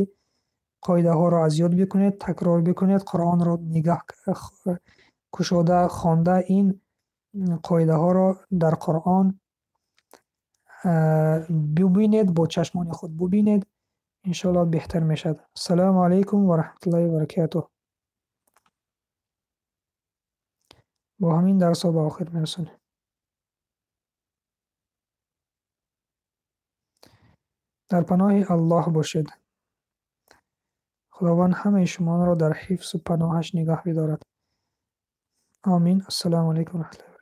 қоидаҳоро аз ёд бикунед, такрор бикунед, Қуръонро нигаҳ кушода хонда, ин қоидаҳоро дар Қуръон бубинед, бо чашмони худ бубинед, иншоаллоҳ, беҳтар мешавад. Ассалому алайкум ва раҳматуллоҳи ва баракатуҳ. Бо ҳамин дарсҳо ба охир мерасонем. Дар паноҳи Аллоҳ бошед. Худованд ҳамаи шуморо дар ҳифзу паноҳаш нигаҳ бидорад. Омин. Ассалому алайкум ва раҳматуллоҳи.